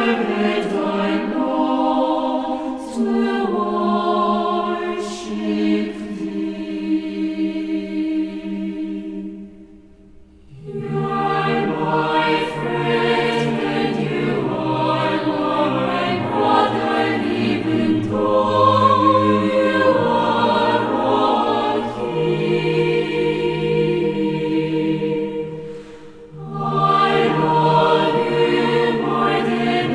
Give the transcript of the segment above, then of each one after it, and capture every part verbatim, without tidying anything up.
It I long to worship thee. You are my friend, and you are my brother, even though you are a king. I love you more than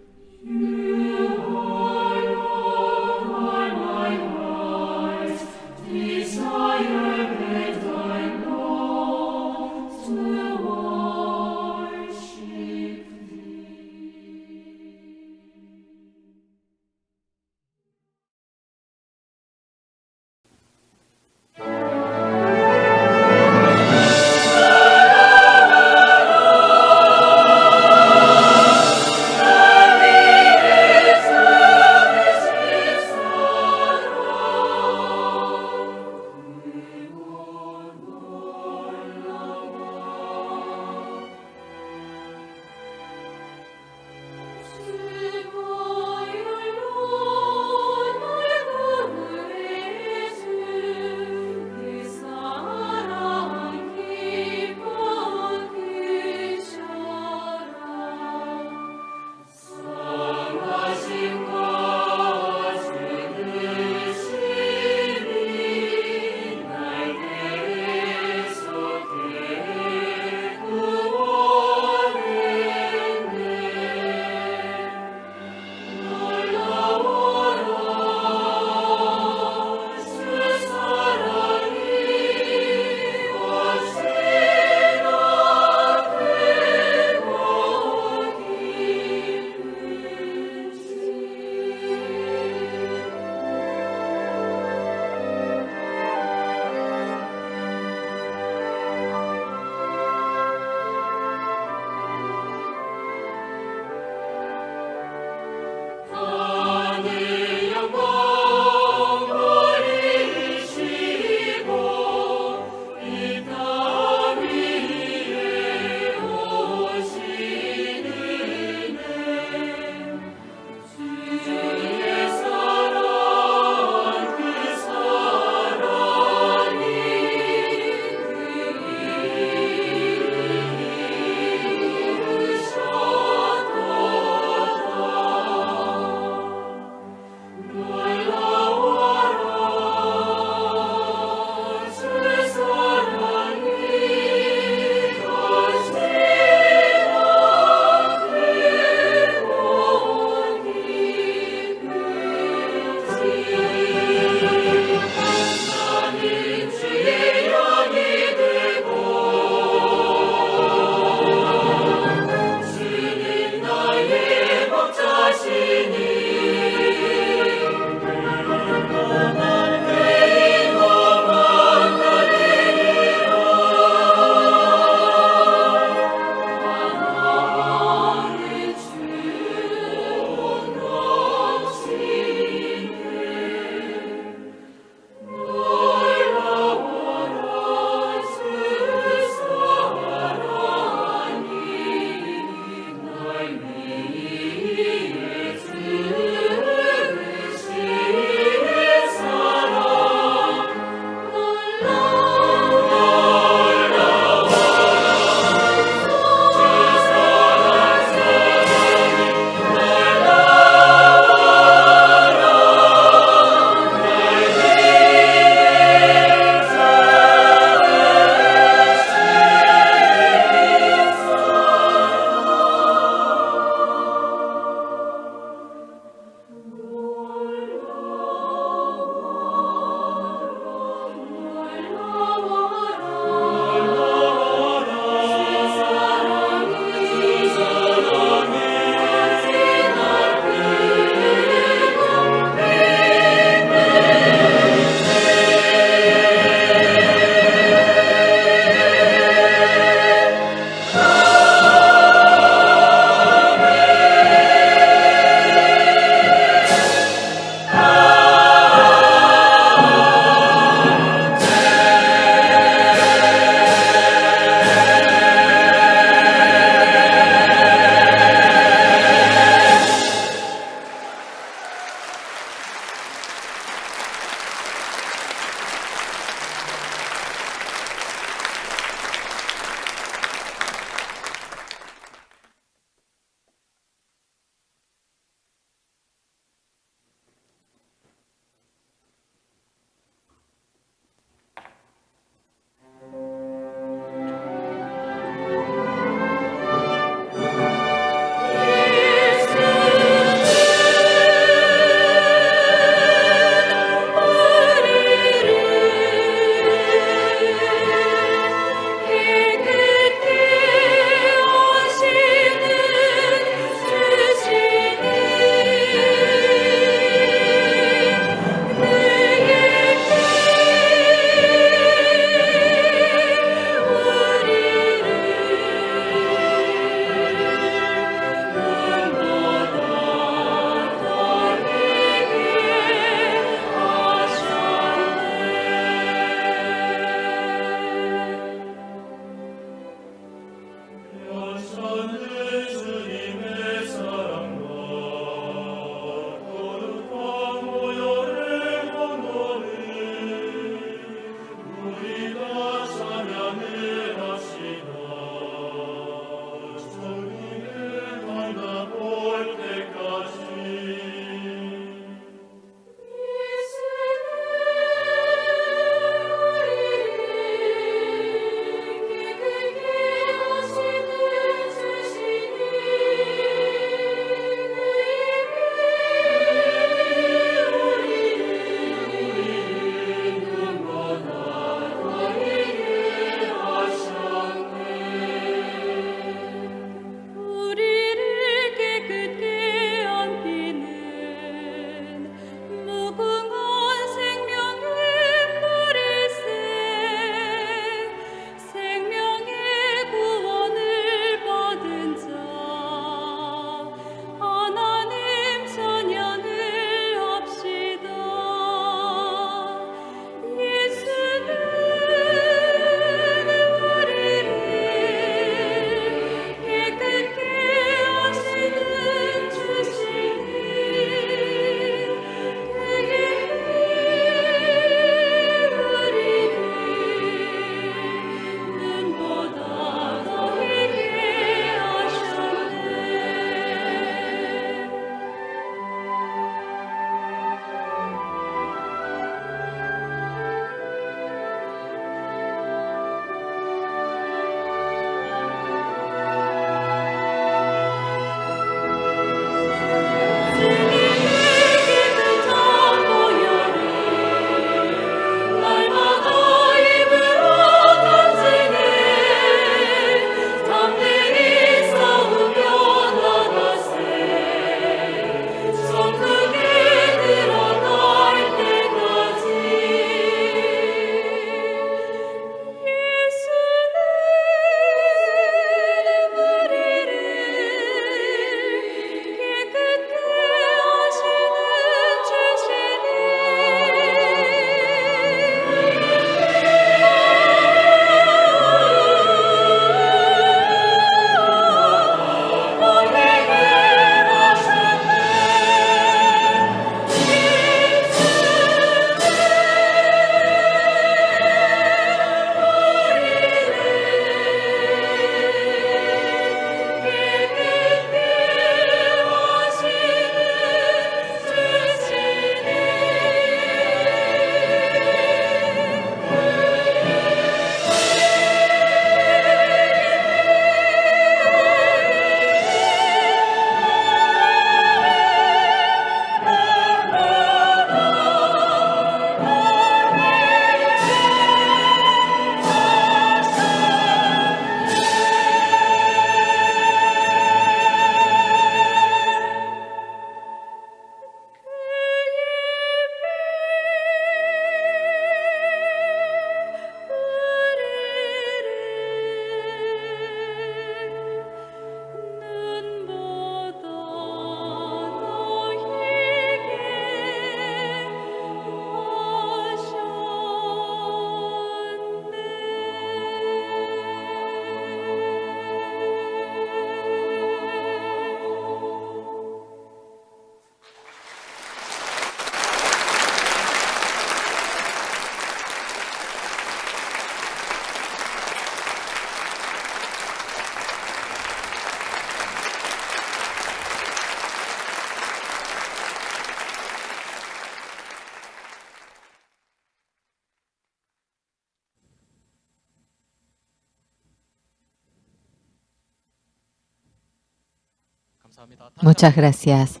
Muchas gracias.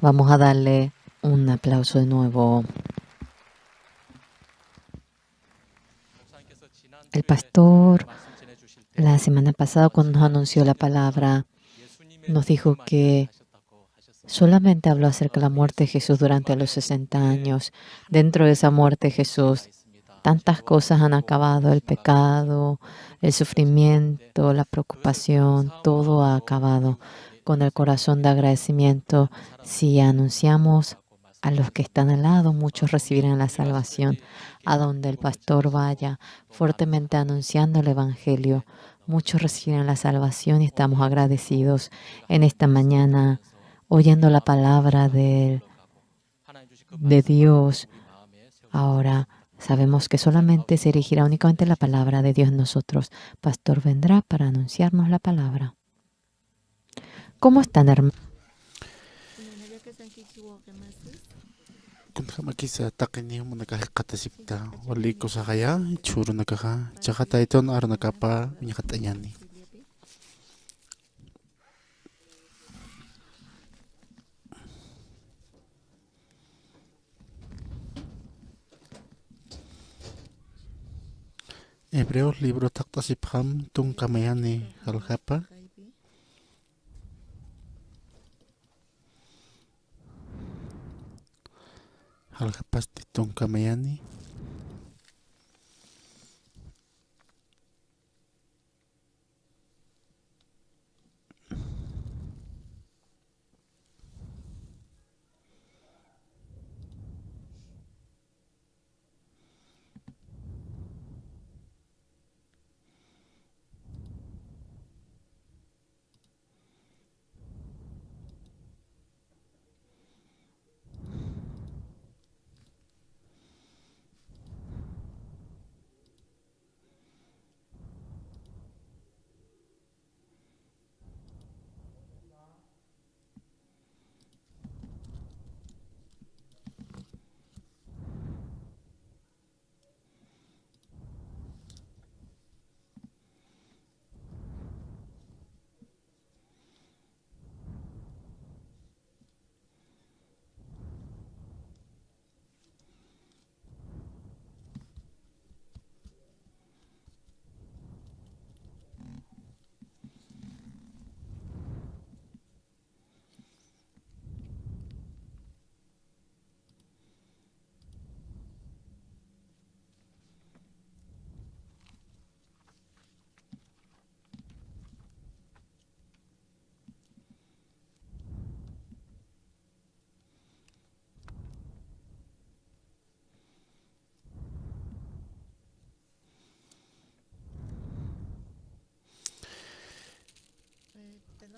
Vamos a darle un aplauso de nuevo. El pastor, la semana pasada, cuando nos anunció la palabra, nos dijo que solamente habló acerca de la muerte de Jesús durante los sesenta años. Dentro de esa muerte, Jesús, tantas cosas han acabado, el pecado, el sufrimiento, la preocupación, todo ha acabado. Con el corazón de agradecimiento, si anunciamos a los que están al lado, muchos recibirán la salvación. A donde el pastor vaya, fuertemente anunciando el evangelio, muchos recibirán la salvación y estamos agradecidos en esta mañana oyendo la palabra de, de Dios. Ahora sabemos que solamente se erigirá únicamente la palabra de Dios en nosotros. Pastor vendrá para anunciarnos la palabra. ¿Cómo están, hermanos? Kunjämakisa taqiniw munakax jikxatasipkta, walikusxaya, jichhürunakaxa, jichhaxa Taytun arunakapa uñjat'añäni. Hebreos libro thaqt'asipxam tunka mayani jaljapa. Jaljapasti tunka mayani.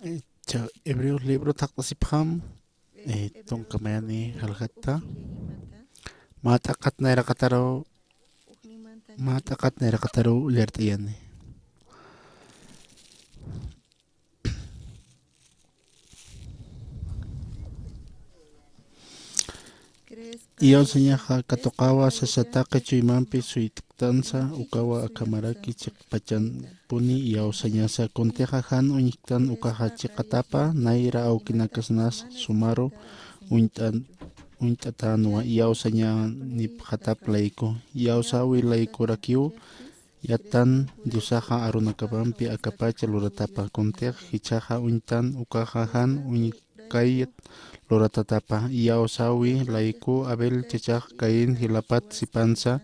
Eh, cha, Hebreos libro thaqt'asipxam, eh, tunka mayani jaljatta. Mä t'aqhat nayraqataru, mä t'aqhat nayraqataru llart'ayani. Iyawsañaxa katuqawa sasa taqi chuymampi suytktansa, ukawa akhamaraki chiqpachanpuni iyawsañasa. Kuntixa jan uñjktan ukaxa chiqatapa, nayra awkinakasnas sumaru uñt'an-, uñt'atänwa, iyawsañanipxatap layku, iyawsäwi laykurakiw yattan Diosaxa arunakapampi akapach luratapa. Kuntix jichhaxa uñtan ukaxa jan uñkayat luratatapa. Iyawsäwi layku Abel chachax Caín jilapat sipansa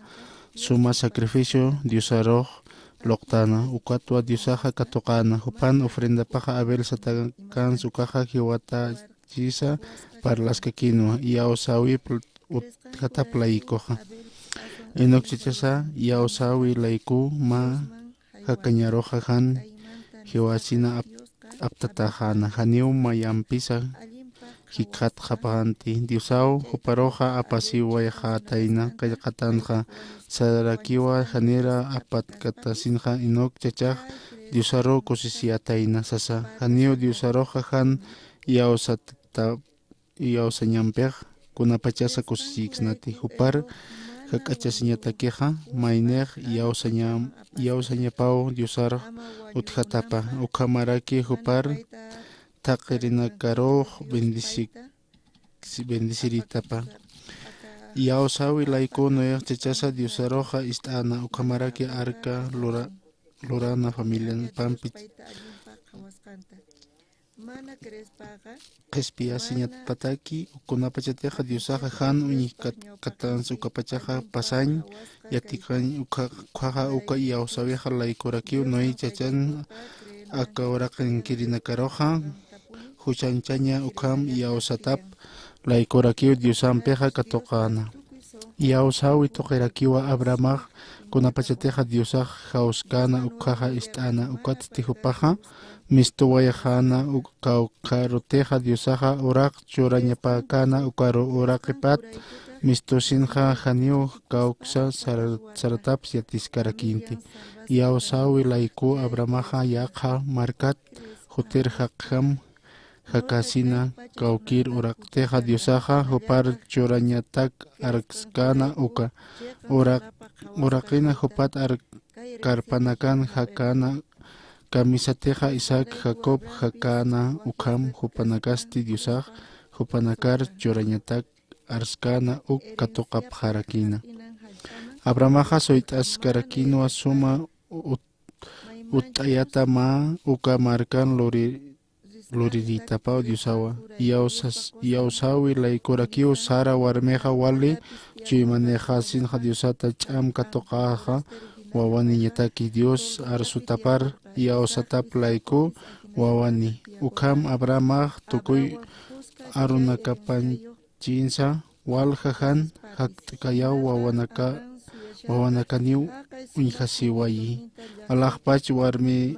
suma sacrificio Diosarux luqtäna, ukatwa Diosaxa katuqäna. Jupan ofrendapaxa Abel satäkans ukaxa jiwatachisa parlaskakïnwa, iyawsäwi pl-, utjatap laykuxa. Enoc chachasa iyawsäwi layku mä jakañaruxa jan jiwasina ap-, aptataxäna, janiw mayampisa jikxatxapxänti. Diosaw juparuxa apasiwayxätayna qillqatanxa, sarakiwa janira apatkatäsinxa. Enoc chachax Diosaru kusisiyätayna sasa, janiw Diosaruxa jan iyawsat-, ta-, iyawsañampix kunapachasa kusisiyksnati. Jupar jak'achasiñatakixa maynix iyawsañam-, iyawsañapaw Diosar utjatapa. Ukhamaraki jupar thaqirinakarux bendeci-, bendeciritapa. Iyawsäwi layku Noé chachasa Diosaruxa ist'äna, ukhamaraki arca lura-, lurana familianpampi qhispiyasiñatpataki, kunapachatixa Diosaxa jan uñjkatansa ukapachaxa pasañ yatiqañ. Ukhaxa uka iyawsäwixa laykurakiw Noé chachan aka uraqinkirinakaruxa juchañchaña ukham iyawsatap laykurakiw Diosampixa katuqäna. Iyawsäwi tuqirakiwa Abrahamax kunapachatixa Diosax jawskäna ukkhaxa ist'äna, ukatsti jupaxa mistuwayxäna, uk-, kawkharutixa Diosaxa uraq churañapäkäna, ukaru uraqipat mistusinxa janiw kawksa sar-, sarataps yatiskarakïnti. Iyawsäwi layku Abrahamaxa yaqha markat jutir jaqjam jakasina, kawkir uraqtixa Diosaxa jupar churañatak arkskäna uka, uraq-, uraqina jupat ark-, karpanakan jakäna, kamisatixa Isaac, Jacob jakäna ukham jupanakasti Diosax jupanakar churañatak arskäna uk katuqapxarakïna. Abrahamaxa suyt'askarakïnwa suma ut-, utt'ayata mä uka markan luri-, lurirïtapaw Diosawa. Iyawsas-, iyawsäwi laykurakiw Sara warmixa wali chuymanixasinxa Diosata ch'am katuqaxa wawaniñataki Dios arsutapar iyawsatap layku wawani. Ukham Abrahamax tukuy arunakapañ chinsa walja jan jakt'kayaw wawanaka, wawanakaniw uñjasiwayi. Alaxpach warmi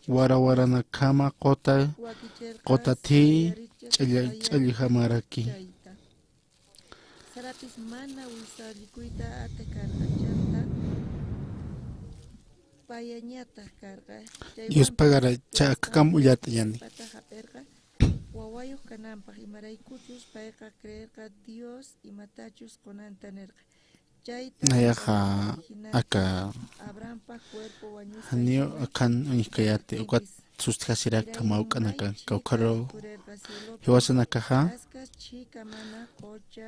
warawaranakjama quta, quta thi ch'alla-, ch'alljamaraki. Sarapis mana wisallikuyta ata karqa chanta payañataq karqa. Dios pagara chakakam ullat'añani. Pata jap'irqa wawayuq kananpaq, imaraykuchus payqa creerqa Dios imatachus qunanta nirqa. Chayta nayaxa aka Abrahampa cuerpo wañusqa janiw akhan uñjkayati, ukat sustjasirakta mawk'anaka kawkharuw jiwasanakaxa.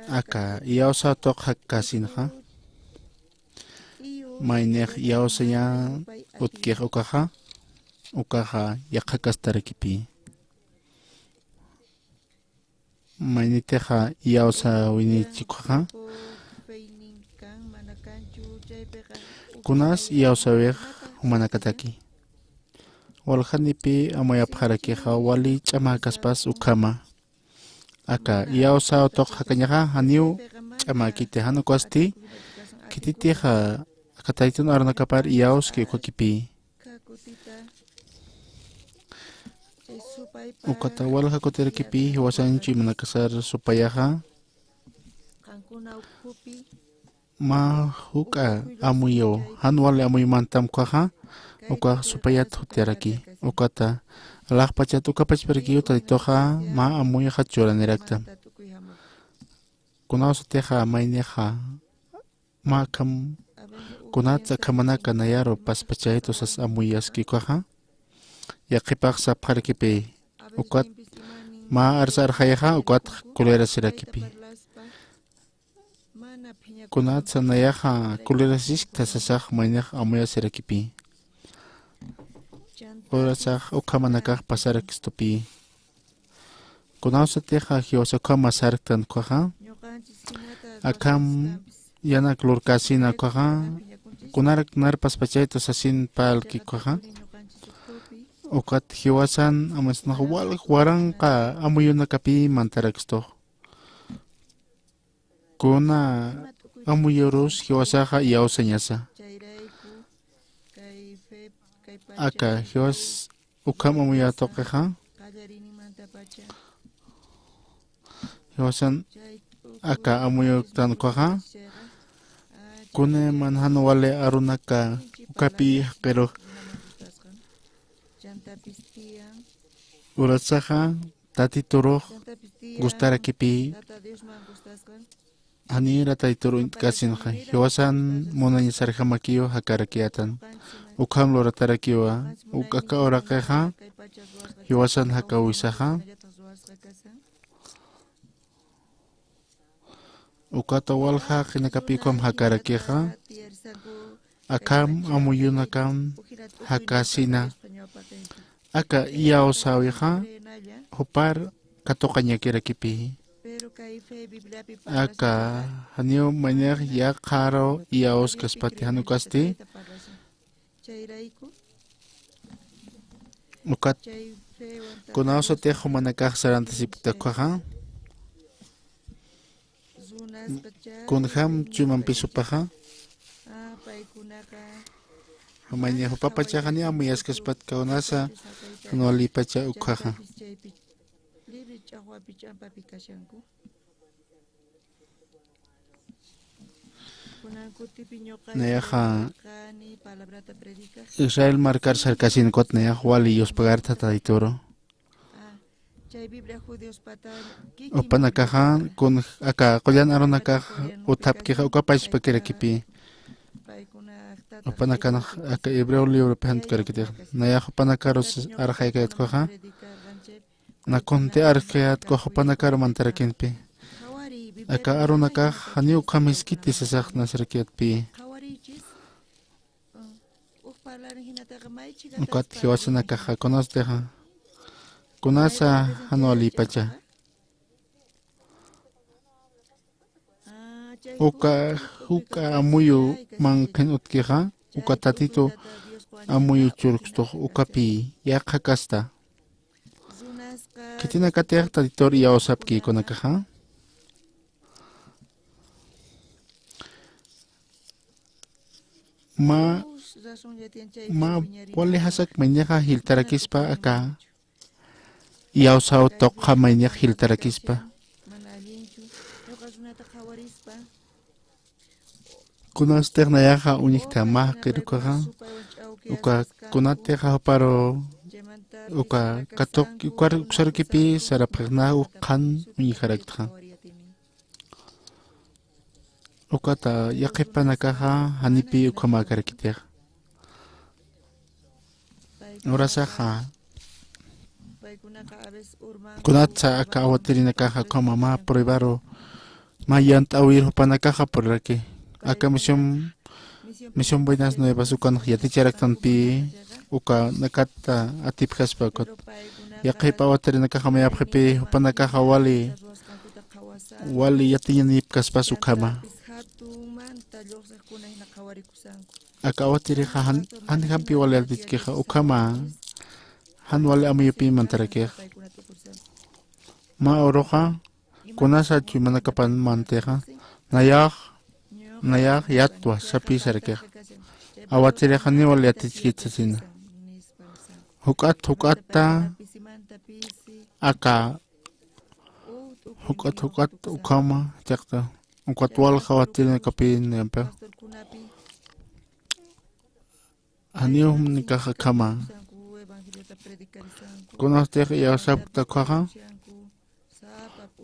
Aka iyawsa tuq jakkasinxa, maynix iyawsaña utkix ukaxa, ukaxa yaqhakastarakipï. Maynitixa iyawsäwinichikxa, kunas iyawsäwix jumanakataki. Waljanipï amuyapxarakixa wali ch'amäkaspas ukhama. Aka iyawsäw tuq jakañaxa janiw ch'amäkiti, jan ukasti khititixa aka taytun arunakapar iyawski ukhakipï. Ukata walja kutirakipï jiwasañ chuymanakasar supayaxa. Mä juk'a amuyu, jan wali amuyu mantam ukkhaxa, ukax supayat jutiyaraki. Ukata alaxpachat ukapachparakiw Tatituxa mä amuyxa churanirakta. Kunawsatixa maynixa mä akham, kunatsa akhamanaka nayaru paspachaytu sas amuyaski ukaxa, yaqhipax sapxarakipï. Ukat mä arsa arxayaxa, ukat kulerasirakipï. Kunatsa nayaxa kulerasiskta sasax maynix amuyasirakipï. Urasax ukhamanakax pasarakistupï. Kunawsatixa jiwasa ukhama sarktan ukkhaxa, akham yanak lurkäsina ukkhaxa, kunarak nar paspachaytu sasin parlki ukkhaxa, ukat jiwasan amuyasanxa walja waranqa amuyunakapï mantarakistux. Kuna amuyurus jiwasaxa iyawsañasa. Aka jiwas ukham amuyä tuqixa, jiwasan aka amuyuktan ukkhaxa, kuna man jan wali arunaka ukapï jaqirux. Urasaxa Tatiturux gustarakipï, janïra Tatitur uñt'kasinxa, jiwasan munañasarjamakiw jakarakiyätan. ukham luratarakiwa. Uk aka uraqixa jiwasan jakawisaxa. Ukata walja jaqinakapi ukham jakarakixa. Akham amuyunakam jakasina. Aka iyawsäwixa jupar katuqañakirakipi. Aka janiw maynix yaqharu iyawskaspati jan ukasti. Ukat kunawsatix jumanakax sarantasipkta ukhaxa. Kunjam chuymampis jupaxa. Jumaña jupapachaxa ni amuyaskaspat kunasa jan walipacha ukhaxa. Nayaxa Israel markar sarkasin ukat nayax wali yuspagarta Tatituru. Jupanakaxa kun aka qullan arunakax uthapkixa uka pachpakirakipi. Jupanakanax aka hebreo libropi jantkarakitix. Nayax jupanakarus arxaykayatkuxa. Na kunti arxayatkuxa jupanakaru mantarakinpi. Aka arunakax janiw ukham jiskiti sasax nasarakiyatpi. Ukat jiwasanakaxa kunasatixa. Kunasa jan walipacha. Uka, uka amuyu manqhin utkixa, uka Tatitu amuyu churkstux ukapi yaqha kasta. Khitinakatix Tatitur iyawsapki kunakaxa. Mä, mä wali jasak maynixa jiltarakispa aka. Iyawsaw tuqxa maynix jiltarakispa. Kunastix nayaxa uñjta mä jaqir ukaxa, uka kunatix juparu, uka katuq, ukar uksarukipi sarapxix na uk qhan uñjaraktxa. Ukata yaqhipanakaxa janipi ukhamäkarakitix. Urasaxa kunatsa aka awatirinakaxa ukhama mä pruebaru mä yant'äwir jupanakaxa puraraki. Aka misión, misión Buenas Nuevas ukanx yaticharaktanpi ukanakata atipjaspa ukat. Yaqhip awatirinakaxa mayapxipi jupanakaxa wali, wali yatiñanipkaspas ukhama. Aka awatirixa jan, janjampi wali yatichkixa ukhama jan wali amuyupi mantarakix. Mä uruxa kunasa chuymanakapan mantixa nayax, nayax yatwa sapi sarakix. Awatirixa ni wali yatichkit sasina. Juk'at, juk'atta aka, juk'at, juk'at ukhama, chiqta, ukat walja awatirinakapi nayampi. Janiw jumnikax akhama. Kunastix iyawsapkta ukhaxa.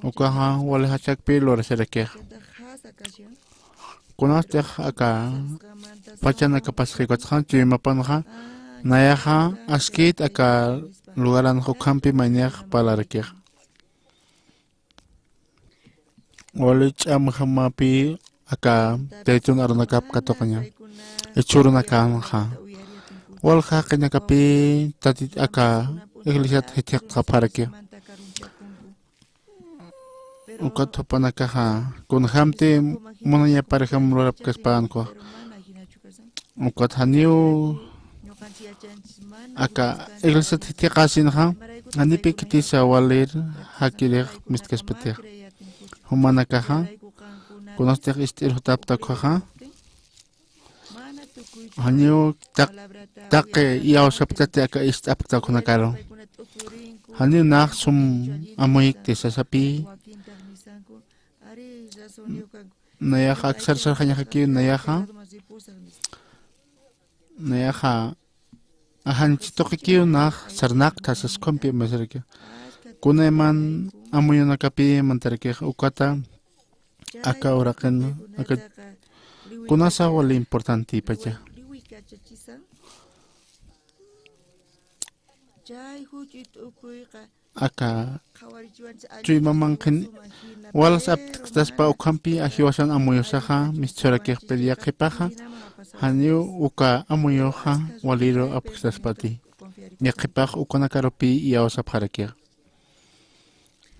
Ukaxa wali jachakpi lurasirakix. Kunastix aka pachanakapasxi ukatxa chuymapanxa. Nayaxa askit aka lugaranx ukhampi maynix parlarakix. Wali ch'amjamapi aka Tatitun arunakap katuqaña. Ichhurunakanxa. Walja jaqinakapi Tatit aka iglesiat jithiqtxapxaraki. Ukat jupanakaxa kunjamti munañaparjam lurapkaspänku. Ukat janiw aka iglesiat jithiqasinxa, janipi khitisa walir jakirix mistkaspatix. Jumanakaxa, kunastix ist'ir jutapta ukhaxa, janiw taq-, taqi iyawsapktati aka ist'apkta ukhanakaru. Janiw nax sum amuykti sasapi, nayaxa aksar sarxañaxakiw nayaxa, nayaxa ajanchi tuqikiw nax sarnaqta sas ukhampi amuysaraki. Kunayman amuyunakapi mantarakix ukata aka uraqin, aka kunasa wali importantipacha. Chay juch'uy t'ukuyqa aka chuymamanqin walas aptktaspa ukhampi ajiwasan amuyusaxa mistsurakixpir yaqhipaxa janiw uka amuyuxa waliru apktaspati. Yaqhipax ukanakarupi iyawsapxarakixa.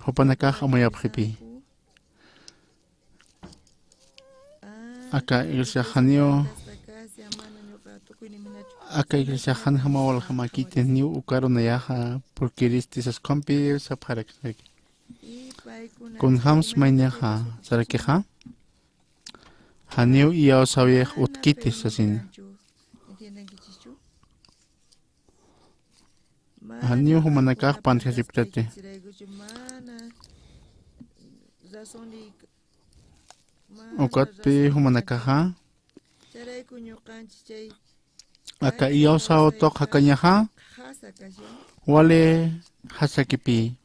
Jupanakax amuyapxipi. Aka iglesiaxaniw, aka iglesiaxan jama waljamakiti niw ukaru nayaxa purkiristi saskhumpi sapxaraknaki. Kunjams maynixa sarakixa janiw iyawsawix utkiti sasina. Janiw jumanakax pantjachiptati. Ukatpi jumanakaxa aka iyawsaw tuq jakañaxa wali jasakipï.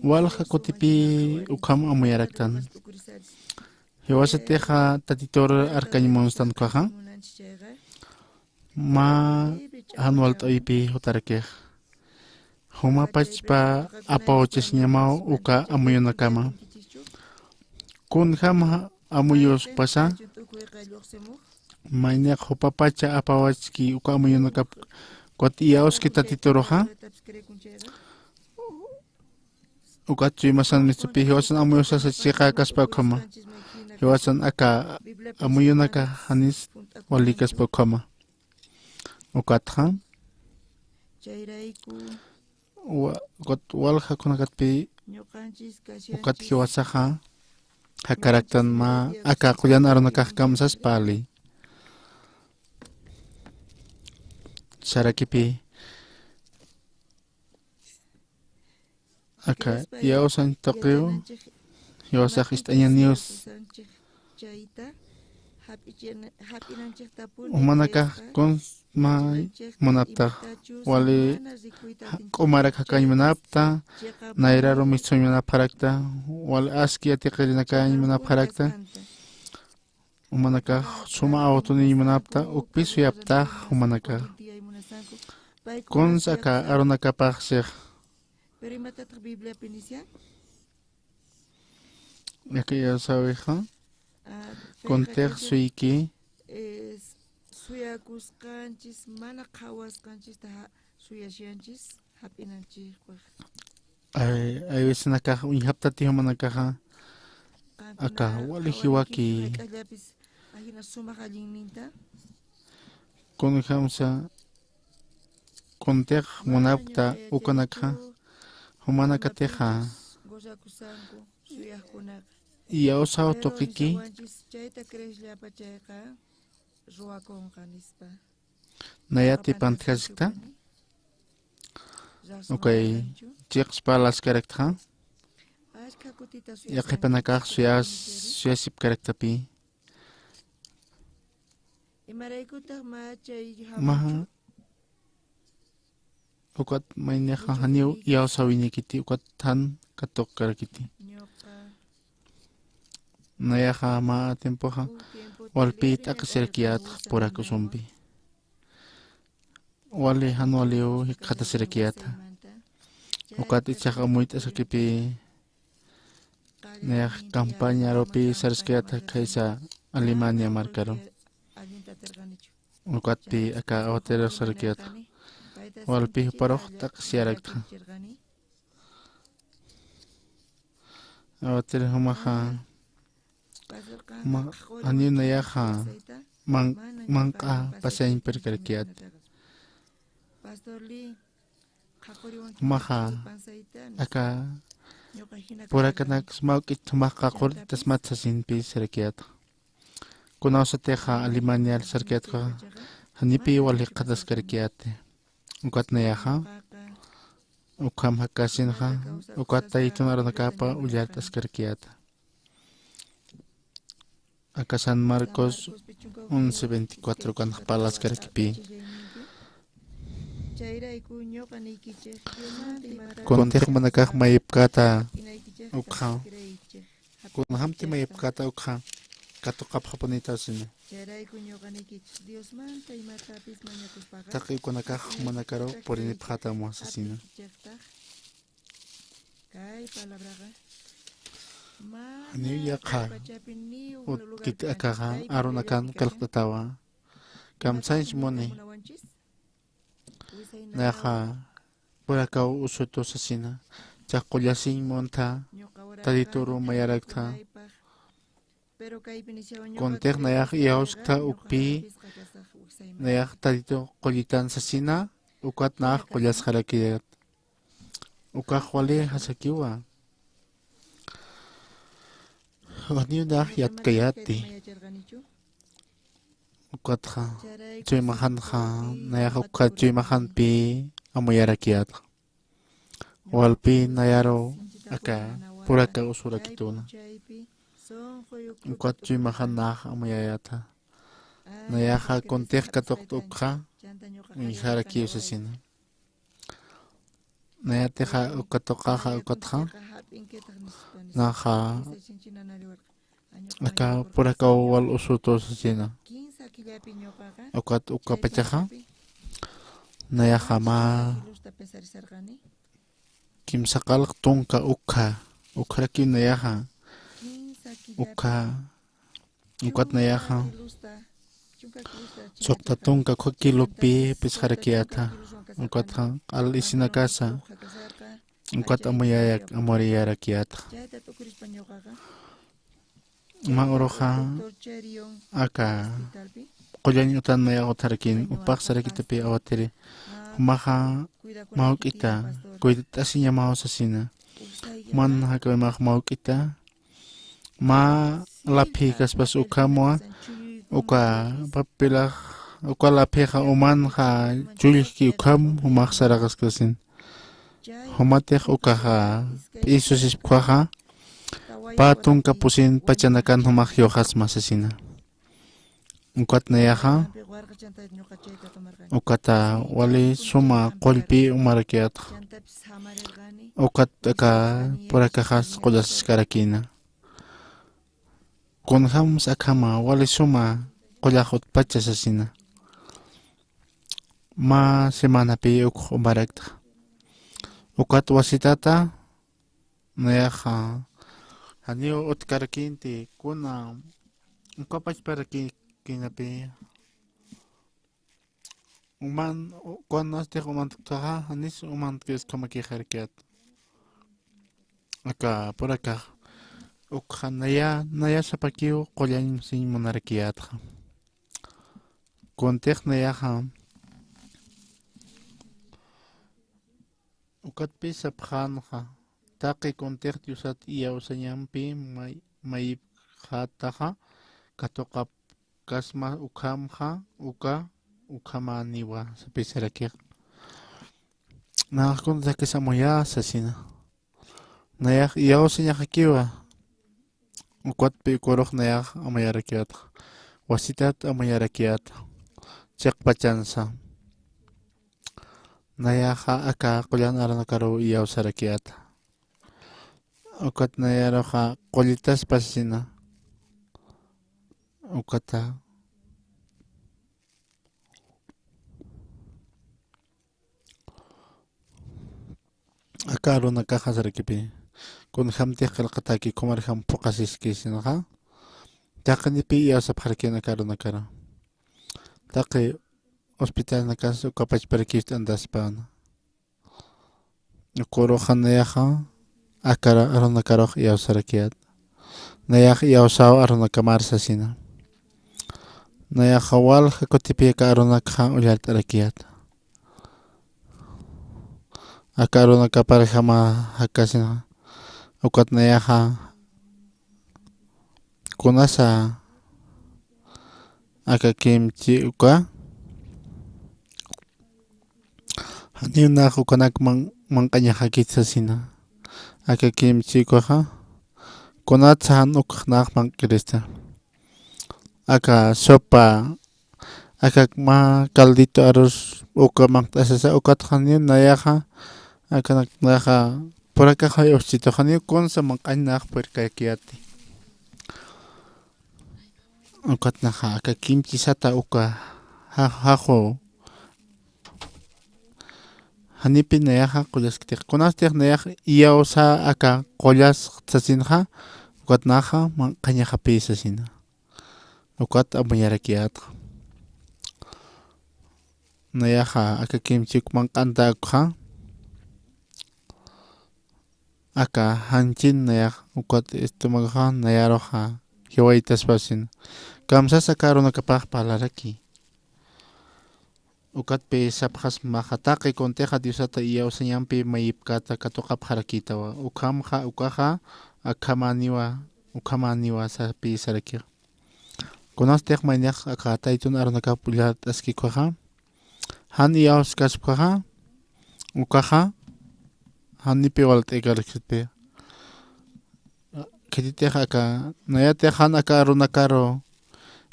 Walja kutipi ukham amuyaraktan. Jiwasatixa tatitur arkañ munstan ukhaxa mä jan walt'awipi jutarakix. Jumapachpa apawachasiñamaw uka amuyunakama. Kunjam amuyuskpasa maynix jupapacha apawachki uka amuyunakap ukat iyawski tatituruxa. Ukat chuymasan mistupi jiwasan amuyusasa chiqa kaspa ukhama. Jiwasan aka amuyunaka janis wali kaspa ukhama. Ukatxa wa-, ukat walja kunakatpi ukat jiwasaxa jakaraktan mä aka qullan arunakax kamsaspa ali. Sarakipi aka iyawsañ tuqiw jiwasax ist'añaniws. Jumanakax kuns mä munaptax wali ja-, k'umarak jakañ munapta, nayraru mistsuñ munapxarakta, wali aski atiqirinakañ munapxarakta. Jumanakax suma awtuniñ munapta, ukpi suyaptax jumanakax. Kuns aka arunakapax six. Pero imatataq Bibliapi nishan? Aka iyawsawixa. Kuntix suyki. Suyakusqanchis, mana qhawasqanchista suyashanchis, jap'inanchis. Ay, ay veces nakax uñjaptati jumanakaxa. Aka wali jiwaki. Ajina sumaq allinninta. Kunjamsa kuntix munapkta ukanakxa, jumanakatixa iyawsaw tuqiki. Nayati pantjaskta. Ukay chiqspa laskaraktxa. Yaqhipanakax suyas-, suyasipkaraktapi. Mä ukat maynixa janiw iyawsawiñakiti, ukat jan katuqkarakiti. Nayaxa mä tiempoxa walpi t'aqhisirakiyätxa purakusumpi. Wali jan waliw jikxatasirakiyäta. Ukat ichhax amuyt'asakipi nayax campañarupi saraskayäta khaysa Alemania markaru. Ukatpi aka awatiru saraskayäta. Walpi juparux t'aqhisiyaraktxa. Awatir jumaxa, ma-, janiw nayaxa man-, manq'a pasañ pirkarakiyäti. Jumaxa aka purakanak sumawk'it jumax qaqurt'asmat sasinpi sarakiyäta. Kunawsatixa Alemaniar sarakiyätxa, janipï wal jikxataskarakiyäti. Ukat nayaxa, ukham jakasinxa, ukat taytun arunakapa ullart'askarakiyäta. Aka San Marcos once veinticuatro ukanx parlaskarakipï. Kuntix jumanakax mayipkäta ukxa. Kunjamti mayipkäta ukxa. katuqapxapunita sasina. Chayrayku ñuqanikichus Diosmanta imatapis mañakuspaqa, taqi ukanakax jumanakaru purinipxätam sasina. Atikichaqtax kay palabraqa. Janiw yaqha utkit akaxa arunakan kallqt'atawa. Kamsañch muni. Nayaxa purakaw usutu sasina. Chax qullasiñ muntha, Tatitur mayaraktha. Kuntix nayax iyawsktha ukpï, nayax Tatitu qullitan sasina, ukat nax qullasxarakiyät. Ukax wali jasakiwa. Janiw nax yatkayäti. Ukatxa chuymaxanxa, nayax ukkha chuymaxanpï amuyarakiyätxa. Walpï nayaru aka puraka usurakituna. Ukat chuymaxan nax amuyayätxa. Nayaxa kuntix katuqta ukxa uñjarakiw sasina. Nayatixa uka tuqaxa ukatxa, naxa aka purakaw wal usutu sasina. Ukat ukapachaxa, nayaxa mä kimsa qallq tunka ukha, ukharakiw nayaxa, ukha Ukat nayaxa suqta tunka uka kilopï phisqarakiyätxa. Ukatxa q'al isinakasa ukat amuyayak, amuriyarakiyätxa. Mä uruxa aka qullañ utan nayax utjarakïn, upax sarakitapï awatiri. Jumaxa mawk'ita, cuidat'asiñamaw sasina. Juman jakawimax mawk'ita, mä laphïkaspas ukhamwa, uka papilax, uka laphixa umanxa chullki ukham, jumax saraqaskasin. Jumatix ukaxa p'isusispa ukhaxa, pä tunka pusin pachanakan jumax yuxasma sasina. Ukat nayaxa, ukata wali suma qullpï umarakiyätxa. Ukat aka purakaxas qullasiskarakïna. Kunjams akhama wali suma qullax utpacha sasina. Mä semanapï ukx umaraktxa. Ukat wasitata, nayaxa janiw utkarakïnti, kuna uka pachparakïnapï. Uman, kunastix umantktaxa, janis umantkis ukhamakixarakiyät. Aka purakax ukxa naya, naya sapakiw qullañsiñ munarakiyätxa. Kuntix nayaxa, ukatpï sapxänxa, taqi kuntix Diosat iyawsañampi may-, mayipxätaxa, katuqapkasma ukhamxa, uka, ukhamäniwa, sapï sarakix. Nax kunasakis amuyä sasina. Nayax iyawsañaxakiwa. Ukatpï uka urux nayax amuyarakiyätxa. Wasitat amuyarakiyätxa. Chiqpachansa. Nayaxa aka qullan arunakaruw iyawsarakiyätxa. Ukat nayaruxa qullitaspa sasina. Ukata. Aka arunakaxa sarakipï. Kunjamtix qillqataki, ukhamarjam phuqasiski sinxa. Taqinipï iyawsapxarakïn aka arunakaru. Taqi hospitalnakas uka pachparakiw t'antaspäna. Uka uruxa nayaxa aka arunakarux iyawsarakiyät. Nayax iyawsäw arunakamar sasina. Nayaxa walja kutipï aka arunakxa ullart'arakiyät. Aka arunakaparjama jakasina. Ukat nayaxa kunasa aka kimchi uka. Janiw nax ukanak man-, manq'añaxakit sasina. Aka kimchi ukaxa. Kunatsa jan ukx nax manq'irista. Aka sopa, aka mä caldito arroz uka manq't'asasa, ukatxa janiw nayaxa, akanak nayaxa, purakaxa uschituxa janiw kunsa manq'añ nax purirkakiyäti. Ukatnaxa aka kimchisata uka ja-, jaxu janipi nayaxa qullaskitix. Kunastix nayax iyawsa aka qullas sasinxa, ukatnaxa manq'añaxapi sasina. Ukat amuyarakiyätxa. Nayaxa aka kimchik manq'antäkxa, aka janchin nayax ukat estómagoxa nayaruxa jiwaytaspasin. Kamsas aka arunakapax parlaraki. Ukatpi sapxasmaxa, taqi kuntixa Diosata iyawsañampi mayipkäta katuqapxarakïtawa. Ukhamxa, ukaxa akhamäniwa, ukhamäniwa sapï sarakixa. Kunastix maynixa aka taytun arunakap ullart'askikwaxa, jan iyawskaspkaxa, ukaxa janipi walt'ikaraksitpi. Khititix aka, nayatix jan aka arunakaru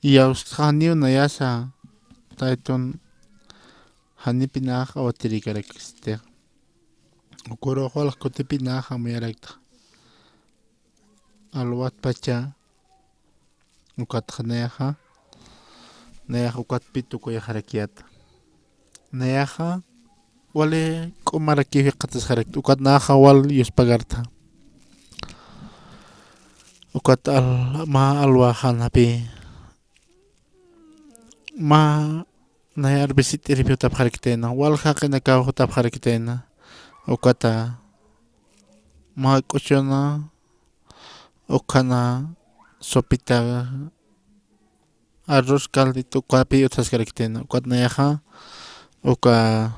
iyawskxa, janiw nayasa taytun janipinax awtirikaraksitix. Ukurux walja kutipinax amuyaraktxa. Alwatpacha, ukatxa nayaxa, nayax ukatpi tukuyxarakiyäta. Nayaxa wali k'umarakï jikxatasxarakta, ukat nayaxa wal yuspagarta. Ukat al-, mä alwa janapi, mä nayar visit'iripi jutapxarakitayna, wal jaqinakaw jutapxarakitayna, ukata mä k'uchuna, ukhana sopita, arroz caldito ukapi utjaskarakitayna, ukat nayaxa, uka,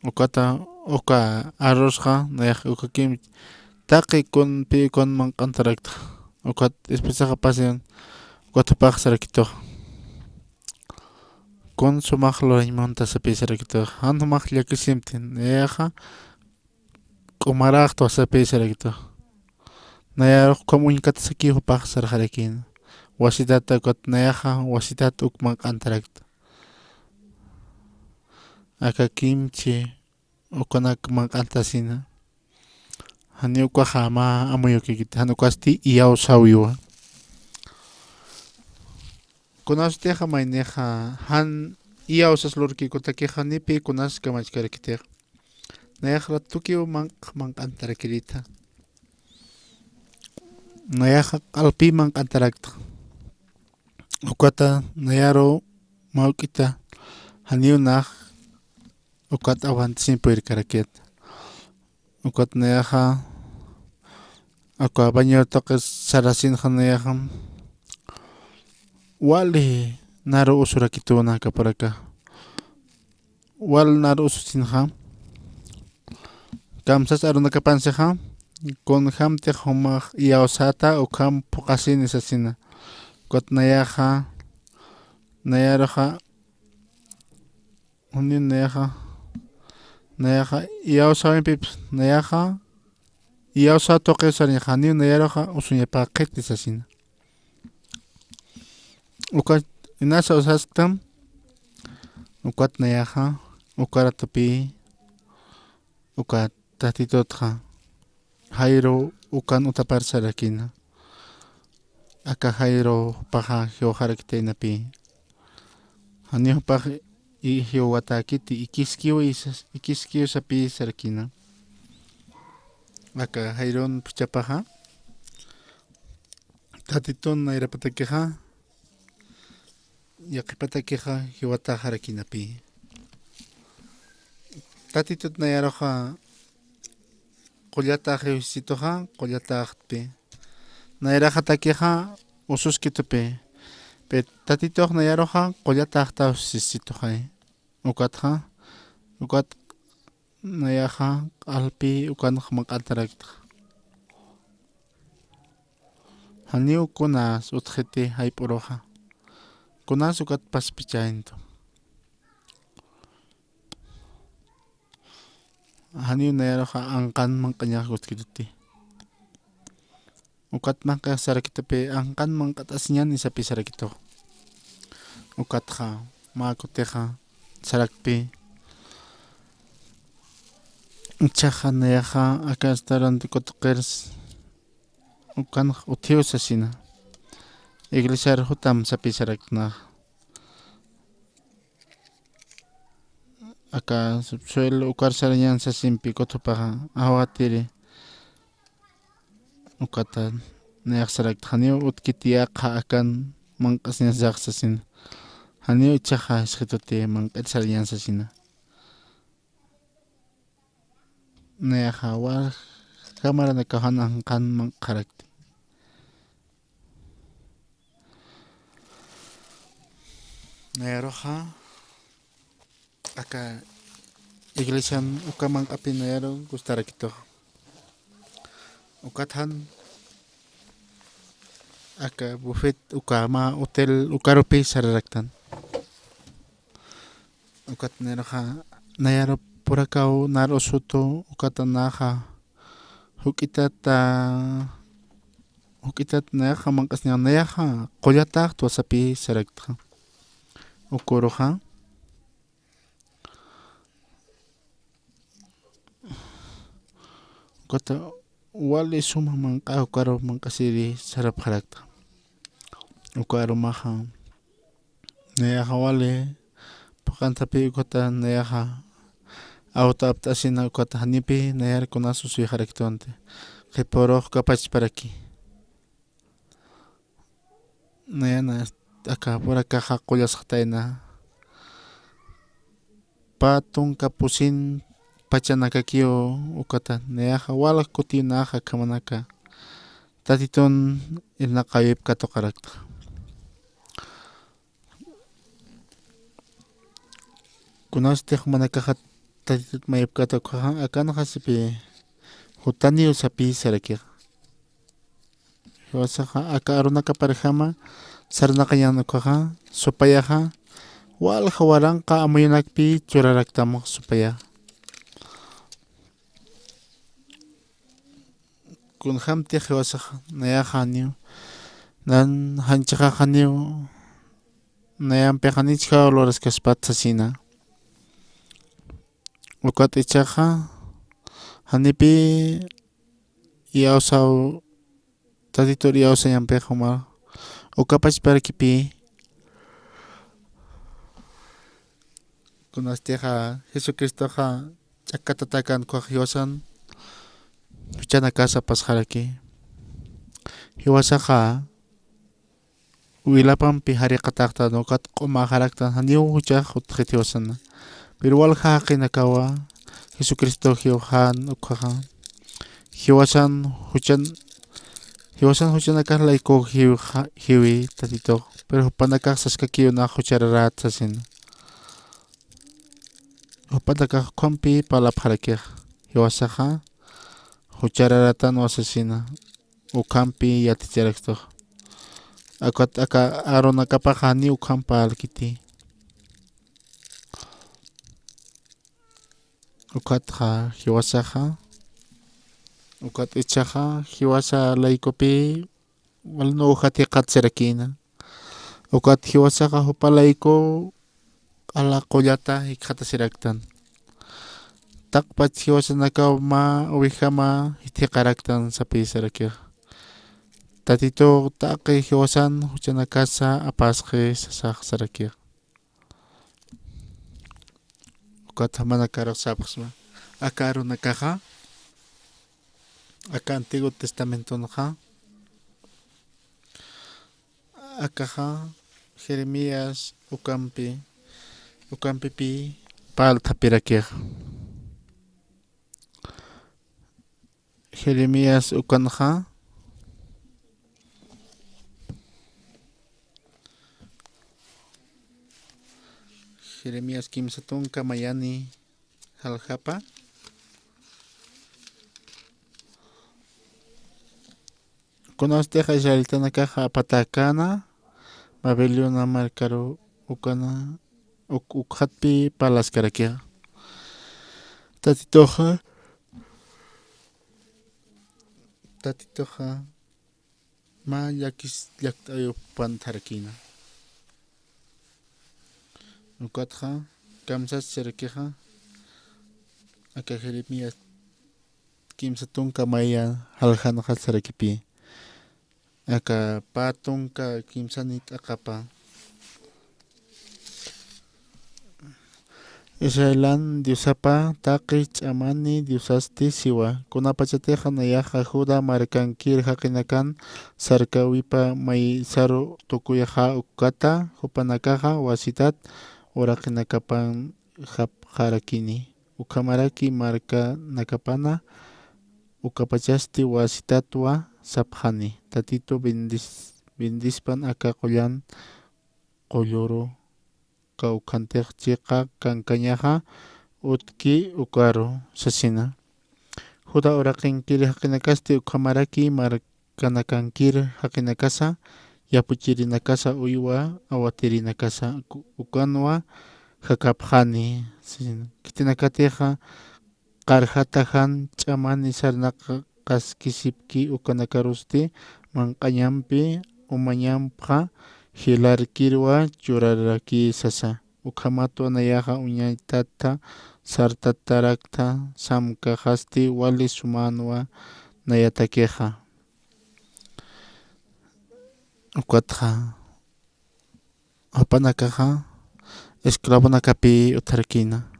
ukata, uka arrozxa, nayax uka kim, taqi kunpi kun manq'antarakta, ukat esposaxa pasan, ukat jupax sarakituxa. Kun sumax lurañ munta sapï sarakituxa. Jan jumax llakisimti, nayaxa k'umaraxtwa sapï sarakituxa. Nayarux ukham uñkatasakiw jupax sarxarakïna. Wasitat ukat nayaxa, wasitat uk manq'antarakta. Aka kimchi ukanak manq'antasina. Janiw ukaxa mä amuyukïkiti, jan ukasti iyawsäwiwa. Kunasutixa maynixa jan iyawsas lurkïkutakixa, janipi kunas kamachkarakitix. Nayax ratukiw manq-, manq'antarakirita. Nayaxa q'alpï manq'antarakta. Ukata nayaru mawk'ita, janiw nax ukat aguantasin puyirkarakit. Ukat nayaxa, aka baño tuqi sarasinxa nayaxa, wali naru usurakituna aka puraka. Wal naru ususinxa, kamsas arunakapansixa, kunjamtix jumax iyawsäta ukham phuqhasini sasina. Ukat nayaxa, nayaruxa, janiw nayaxa, nayaxa iyawsäwimpips, nayaxa iyawsäw tuqiw sarañaxa, janiw nayaruxa usuñapäkiti sasina. Ukat inasa usasktam, ukat nayaxa, uka ratupï, uka Tatitutxa Jairo ukan utapar sarakïna. Aka Jairo jupaxa jiwxarakitaynapi. Janiw jupax i-, jiwatäkiti, ikiskiw isas-, ikiskiw sapï sarakïna. Aka Jairon phuchhapaxa, Tatitun nayrapatakixa, yaqhipatakixa jiwataxarakïnapï. Tatitut nayaruxa qullatax jiwsisituxa, qullataxtpï. Nayraxatakixa ususkitupï. Pe Tatitux nayaruxa qullataxtaw sisisituxay. Ukatxa, ukat nayaxa q'alpï ukanx manq'antarakta. Janiw kunas utjiti jayp'uruxa. Kunas ukat paspichayntu. Janiw nayaruxa anqan manq'añax utjkituti. Ukat manq'añax sarakitupi, anqan manq'at'asiñäni sapï sarakitux. Ukatxa, mä kutixa sarakpï. Jichhaxa nayaxa aka restaurante kutuqirs ukanx utjiw sasina. iglesiar jutam sapi saraktna. Aka subsuelo ukar sarañan sasimpi ukat jupaxa awatiri. Ukata nayax saraktxa janiw utkiti yaqha akan manq'asiñasax sasina. Janiw ichaxa jisqituti manq'it sarañan sasina. Nayaxa wal jamaranakax jan anqan manq'xarakti. Nayaruxa aka iglesian uka manq'api nayaru gustarakituxa. Ukat jan aka buffet uka mä hotel ukarupi sararaktan. Ukat nayaruxa nayaru purakaw nar usutu ukata naxa juk'itat, juk'itat nayaxa manq'asñan nayaxa qullatax tuwasapi saraktxa. Ukuruxa ukata wali suma manq'a ukaru manq'asiri sarapxarakta. Uka arumaxa nayaxa wali phuqantapi ukata nayaxa awta apt'asina ukata janipi nayar kunas usuyxaraktunti. Qhipürux kapachparaki. Nayana aka purakaxa qullasxtayna. Pä tunka pusin pachanakakiw ukata nayaxa wal kutinaxa akhamanaka. Tatitun irnaqäwip katuqarakta. Kunasti jumanakaxa Tatitut mayip katuqaxa akanxa sipi jutaniw sapi sarakixa. Jiwasaxa aka arunakaparjama sarnaqañan ukaxa supayaxa walja waranqa amuyunakpi churaraktam supayaxa. Kunjämtix jiwasaxa nayaxa janiw, nan janchixax janiw, nayampix janichjaw luraskaspat sasina. Ukat ichaxa janipi iyawsaw, Tatitur iyawsañampix juma ukapachparakipï. Kunastixa Jesucristoxa ch'akatatakan ukax jiwasan juchanakasa pasxaraki. Jiwasaxa wilapampi jariqataxtan ukat q'umaxaraktan janiw juchax utjit jiwasana. Pero walja jaqinakawa Jesucristo jiwxan ukkhaxa jiwasan juchan, jiwasan juchanakax layku jiwxa, jiwi Tatitux. Pero jupanakax saskakiw nax juchararat sasina. Jupanakax ukhampi parlapxarakix jiwasaxa juchararatanwa sasina. Ukhampi yaticharaktux. Akat aka arunakapaxa janiw ukham parlkiti. Ukatxa jiwasaxa, ukat ichaxa jiwasa laykupi wal nuxat jikxatasirakïna. Ukat jiwasaxa jupa layku q'ala qullata jikxatasiraktan. Taqpach jiwasanakaw mä ovejama jithiqaraktan sapï sarakix. Tatitux taqi jiwasan juchanakasa apasxi sasax sarakix. Ukat jumanakarux sapxsma. Aka arunakaxa, aka Antiguo Testamentonxa, akaxa Jeremías ukampi, ukampipï parlt'apirakixa. Jeremías ukanxa, Jeremías kimsa tunka mayani jaljapa. Kunastix israelitanakaxa apatäkäna Babilonia markaru ukana, uk-, ukxatpi parlaskarakixa. Tatituxa, Tatituxa mä llakis llakt'aw jupan tharakïna. Ukatxa kamsas sarakixa, aka Jeremías kimsa tunka maya jaljanxa sarakipï. Aka pä tunka kimsani t'aqapa. Israelan Diosapa taqi ch'amani Diosasti siwa. Kunapachatixa nayaxa Judá markankir jaqinakan sarkawipa maysaru tukuyaxa ukata, jupanakaxa wasitat uraqinakapan japxarakini. Ukhamaraki markanakapana ukapachasti wasitatwa sapxani. Tatitu bendis-, bendispan aka qullan qulluru kawkhantix chiqa kankañaxa utki ukaru sasina. Judá uraqinkir jaqinakasti ukhamaraki markanakankir jaqinakasa, yapuchirinakasa, uywa awatirinakasa, ku-, ukanwa jakapxani sasina. Khitinakatixa qarjata jan ch'amani sarnaqaskisipki ukanakarusti manq'añampi umañampxa jilarkirwa churaraki sasa. Ukhamatwa nayaxa uñaytata sartatarakta samkaxasti wali sumanwa nayatakixa. Ukatxa jupanakaxa esclavonakapi utjarakina.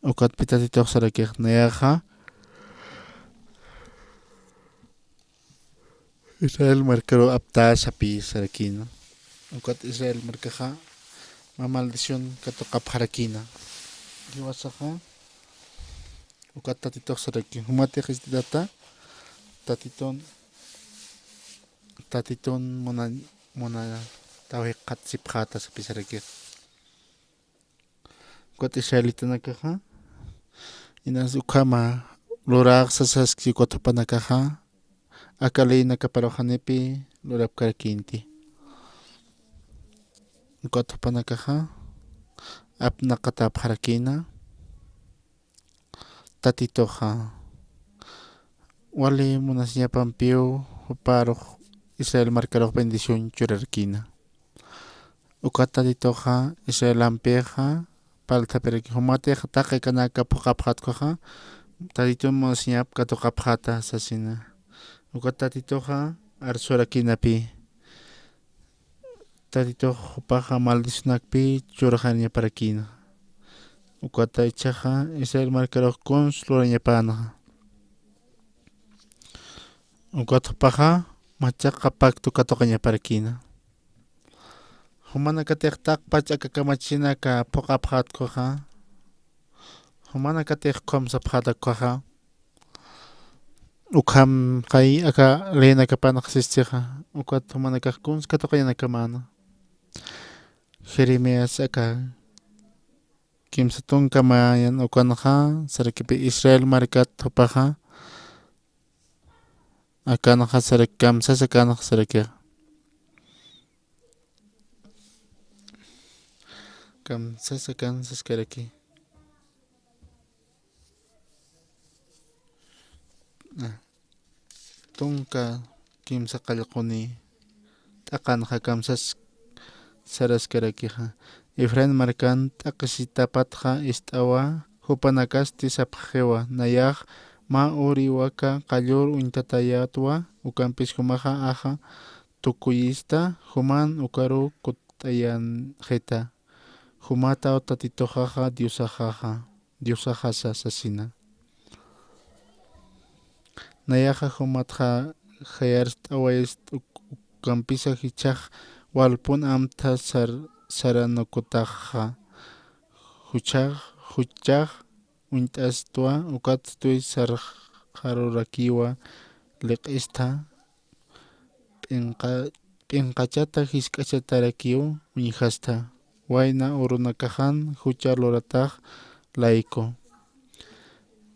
Ukatpi Tatitux sarakix nayaxa Israel markaru aptasapi sarakina. Ukat Israel markaxa mä maldición katuqapxarakina. Jiwasaxa ukat Tatitux saraki, jumatix ist'ata Tatitun, Tatitun muna, muna tawjikxat sipxäta sapi sarakix. Ukat israelitanakaxa inas ukhama lurax sasaski ukat jupanakaxa aka leynakaparuxanipi lurapkarakinti. Ukat jupanakaxa apnaqatapxarakina. Tatituxa wali munasiñapampiw juparux Israel markarux bendición churarkina. Ukat Tatituxa Israelampixa parltapiraki, jumatixa taqi kanaka phuqapxatkuxa Tatitun munasiñap katuqapxata sasina. Ukat Tatituxa arsurakinapi Tatitux jupaxa maldicionakpi churxañaparakina. Ukata ichaxa Israel markarux kuns lurañapanxa. Ukat jupaxa machaqa pacto katuqañaparakina. Jumanakatix taqpach aka kamachinaka phuqapxatkuxa, jumanakatix ukham sapxatakkuxa, ukham qay aka leynakapanxa sistixa, ukat jumanakax kuns katuqañanakamana. Jeremías aka kimsa tunka mayan ukanxa sarakipi Israel markat jupaxa akanxa sarak, kamsas akanxa sarakixa. Kamsas akan saskaraki. Tunka kimsa qallquni t'aqanxa kamsas saraskarakixa. Efraín markan t'aqisitapatxa ist'awa, jupanakasti sapxiwa, nayax mä uriwaka qallur uñtatayätwa, ukampis jumaxa axa tukuyista, juman ukaru kutt'ayanxita. Jumataw Tatituxaxa Diosaxaxa, Diosaxasa sasina. Nayaxa jumatxa jayarst'awayist uk-, ukampisa jichhax walpun amtha sar-, saranukutaxa. Juchhax, juchhax uñt'astwa, ukatstuy sarxarurakiwa liq'istha, p'inqa-, p'inqachata jisk'achatarakiw uñjastha, wayna urunakaxan jucha luratax layku.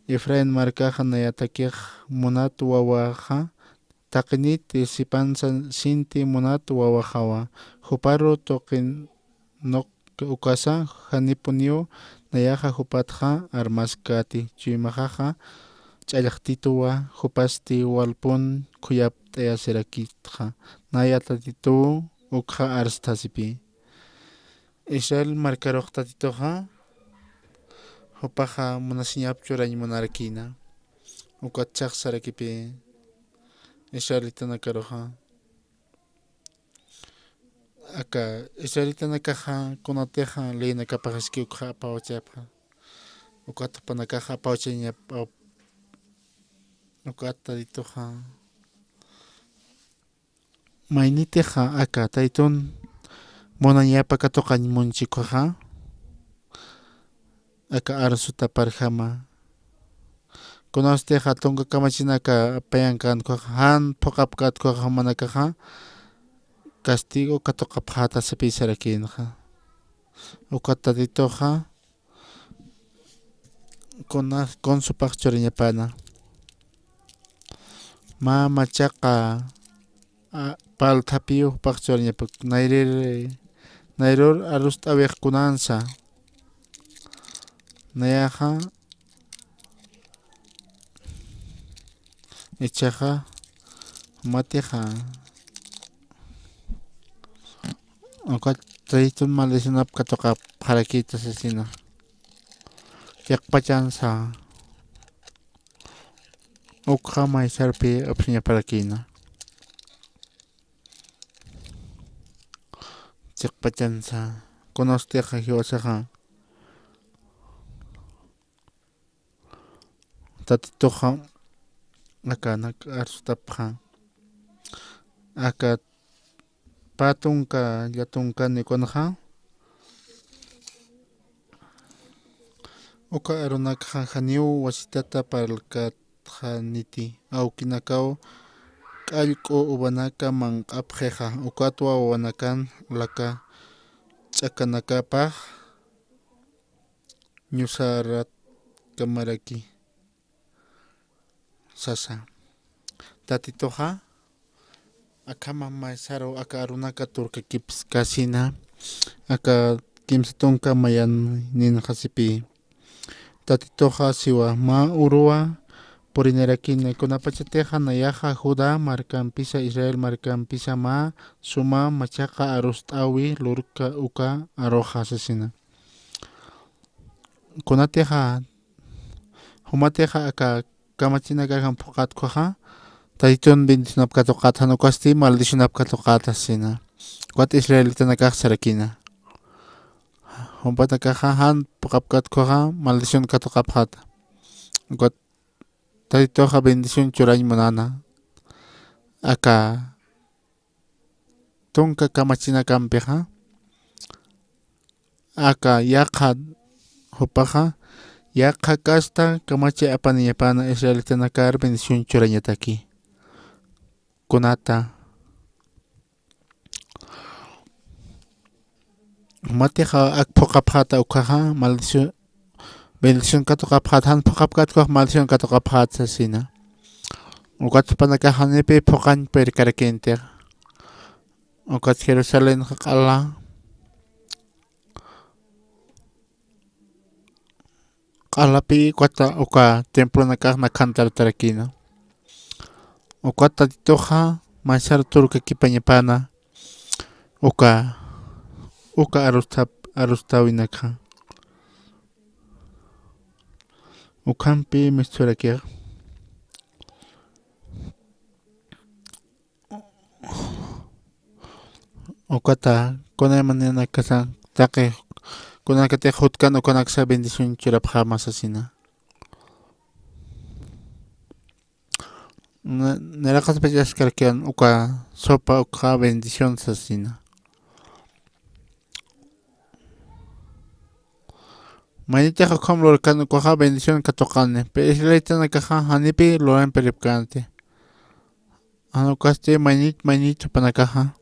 Efraín markaxa nayatakix munat wawaxa, taqinit sipansa sinti munat wawaxawa, juparu tuqin nuq ukasa, janipuniw nayaxa jupatxa armaskäti, chuymaxaxa ch'allxtituwa, jupasti walpun khuyapt'ayasirakitxa, naya Tatituw ukxa arsthasipi. Israel markarux Tatituxa jupaxa munasiñap churañ munarakïna, ukatchax sarakipi. Israelitanakaruxa aka israelitanakaxa kunatixa leynakapaxaski ukxa apawachapxa. Ukat jupanakaxa apawchañap-, aw-, ukat Taytuxa. Maynitixa aka Taytun munañapa katuqañ munchikuxa, aka arsutaparjama. Kunawstixa tunka kamachinaka apayankänkuxa, jan phuqapkätkuxa jumanakaxa castigo katuqapxäta sapï sarakïnxa. Ukat Tatituxa kuna, kunsupax churañapana. Mä machaqa, a, palthapiw jupax churañapak. Nayrir, nayrur arust'äwix kunansa. Nayaxa, ichaxa, matixa. Ukat Taytun maldicionap katuqapxarakïta sasina. Chiqpachansa. Ukxa maysarpi apsuñaparakïna. Chiqpachansa. Kunawstixa jiwasaxa. Tatituxa aka nak arsutapxa. Aka pä tunka, llä tunka nikunxa. Uka arunakxa janiw wasitata parlkatxaniti, awkinakaw k'allk'u uvanaka manq'apxixa, ukatwa wawanakan laka ch'akanakapax ñusaratkamaraki sasa. Tatituxa, akham maysaru aka arunaka turkakipskasina, aka kimsa tunka mayaninxa sipï. Tatituxa siwa, mä uruwa purinirakini, kunapachatixa nayaxa Judá markampisa, Israel markampisa mä suma machaqa arust'äwi lurka uka aruxa sasina. Kunatixa, jumatixa aka kamachinakar jan phuqatkuxa, Taytun bendicionap katuqat, jan ukasti maldicionap katuqat sasina. Ukat israelitanakax sarakina. Jupanakaxa jan phuqapkatkuxa, maldición katuqapxäta. Ukat Taytuxa bendición churañ munana. Aka tunka kamachinakampixa, aka yaqha jupaxa, yaqha kasta kamachi apaniñapana israelitanakar bendición churañataki. Kunata. Matixa ak phuqapxäta ukhaxa, maldición, bendición katuqapxäta, jan phuqapkatkuxa maldición katuqapxäta sasina. Ukat jupanakaxa janipi phuqañ purkarakintix. Ukat Jerusalénxa q'ala. Q'alapi ukat uka templonakax nakhantartarakina. Ukat Tatituxa maysar turkakipañapana. Uka, uka arustap-, arustawinakxa. Ukhampi misturakixa. Ukata, kunaymaninakasa, taqi, kunanakatix jutkan ukanaksa bendición churapxäma sasina. Na-, nayraxaspachaskarakïn uka sopa ukxa bendición sasina. Maynitixa ukham lurkan ukaxa bendición katuqani. Pero israelitanakaxa janipi lurañ puripkänti. Jan ukasti maynit, maynit jupanakaxa.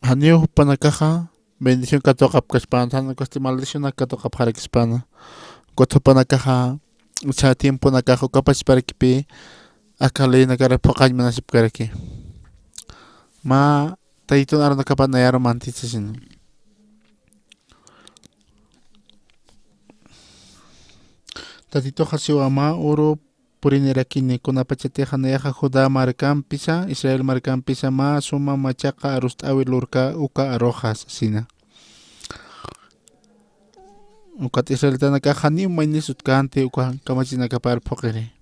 Janiw jupanakaxa bendición katuqapkaspana, jan ukasti maldicionak katuqapxarakispana. Ukat jupanakaxa, usa tiemponakaxa ukapachparakipï, aka leynakar phuqañ munasipkaraki. Mä Taytun arunakapax nayaru mantisa sasina. Tatituxa siwa, mä uru purinirakini, kunapachatixa nayaxa Judá markampisa, Israel markampisa mä suma machaqa arust'äwi lurka uka aruxa sasina. Ukat israelitanakax janiw maynis utjkänti uka kamachinakapar phuqiri.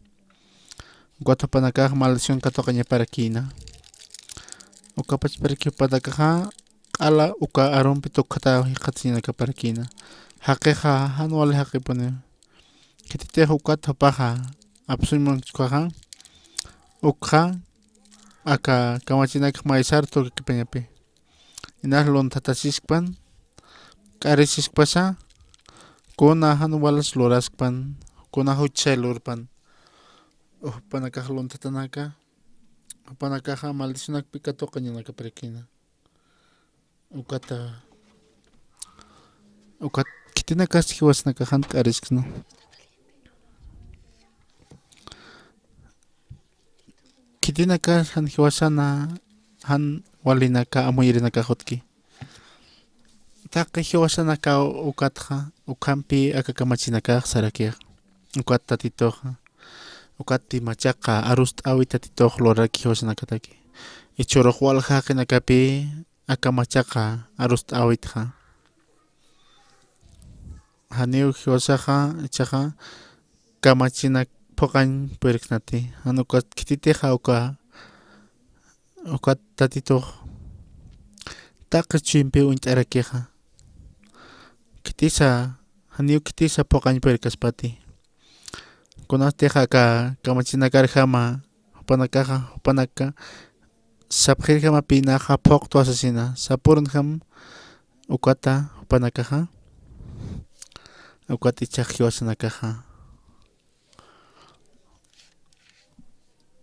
Ukat jupanakax maldición katuqañaparakïna. Ukapachpirki jupanakaxa q'ala uka Aaronpi tukhata jikxatsiñanakaparakïna. Jaqixa jan wali jaqipuniw. Khititix ukat jupaxa apsuñ munchkpaxa, ukxa aka kamachinakx maysar tukikipañapi. Inas lunthatasiskpan, k'arisiskpasa, kuna jan walas luraskpan, kuna juchsay lurpan. Jupanakax lunthatanaka, jupanakaxa maldicionakpi katuqañanakaparakïna. Ukata, ukat khitinakas jiwasanakax jan k'arisksna. Khitinakas jan jiwasana, jan walinaka, amuyrinakax utjki. Taqi jiwasanaka ukatxa, ukhampi aka kamachinakax sarakix. Ukat Tatituxa, ukatpi machaqa arust'äwi Tatitux luraraki jiwasanakataki. Jichhürux walja jaqinakapi aka machaqa arust'äwitxa. Janiw jiwasaxa, jichhaxa kamachinak phuqañ puriksnati. Jan ukat khititixa uka, ukat Tatitux taqi chuyampi uñt'arakixa. Khitisa, janiw khitisa phuqañ purikaspati. Kunatix aka kamachinakarjama, jupanakaxa, jupanaka sapxirjamapi naxa phuqtwa sasina, sapürunjam ukata jupanakaxa, ukat jichhax jiwasanakaxa.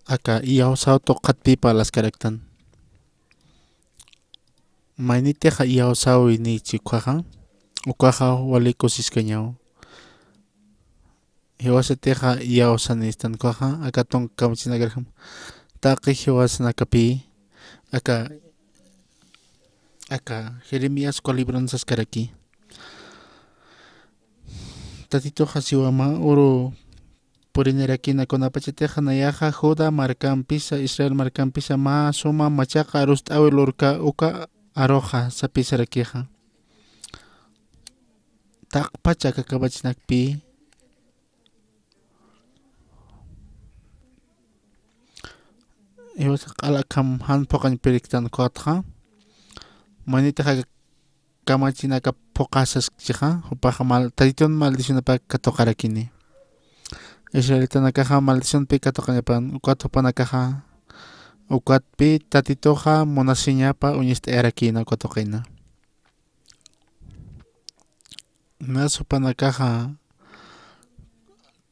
Aka iyawsaw tuqatpi parlaskaraktan. Maynitixa iyawsaw niychi ukhaxa, ukhaxa wali kusiskañaw. Jiwasatixa iyawsanistan ukhaxa, aka tunka kamachinakarjam. Taqi jiwasanakapi, aka, aka Jeremías uka libron saskaraki. Tatituxa siwama uru purinirakina, kunapachatixa nayaxa Judá markampisa, Israel markampisa mä suma machaqa arust'äwi lurka uka aruxa sapisarakixa. Taqpacha aka kamachinakpi jiwasa q'ala akham jan phuqañ puriktan ukatxa. Maynitixa kamachinaka phuqasaskchixa, jupaxa mal-, Tatitun maldicionapak katuqarakini. Israelitanakaxa maldicionpi katuqañapan, ukat jupanakaxa, ukatpi Tatituxa munasiñapa uñist'ayarakïna uka tuqina. Nas jupanakaxa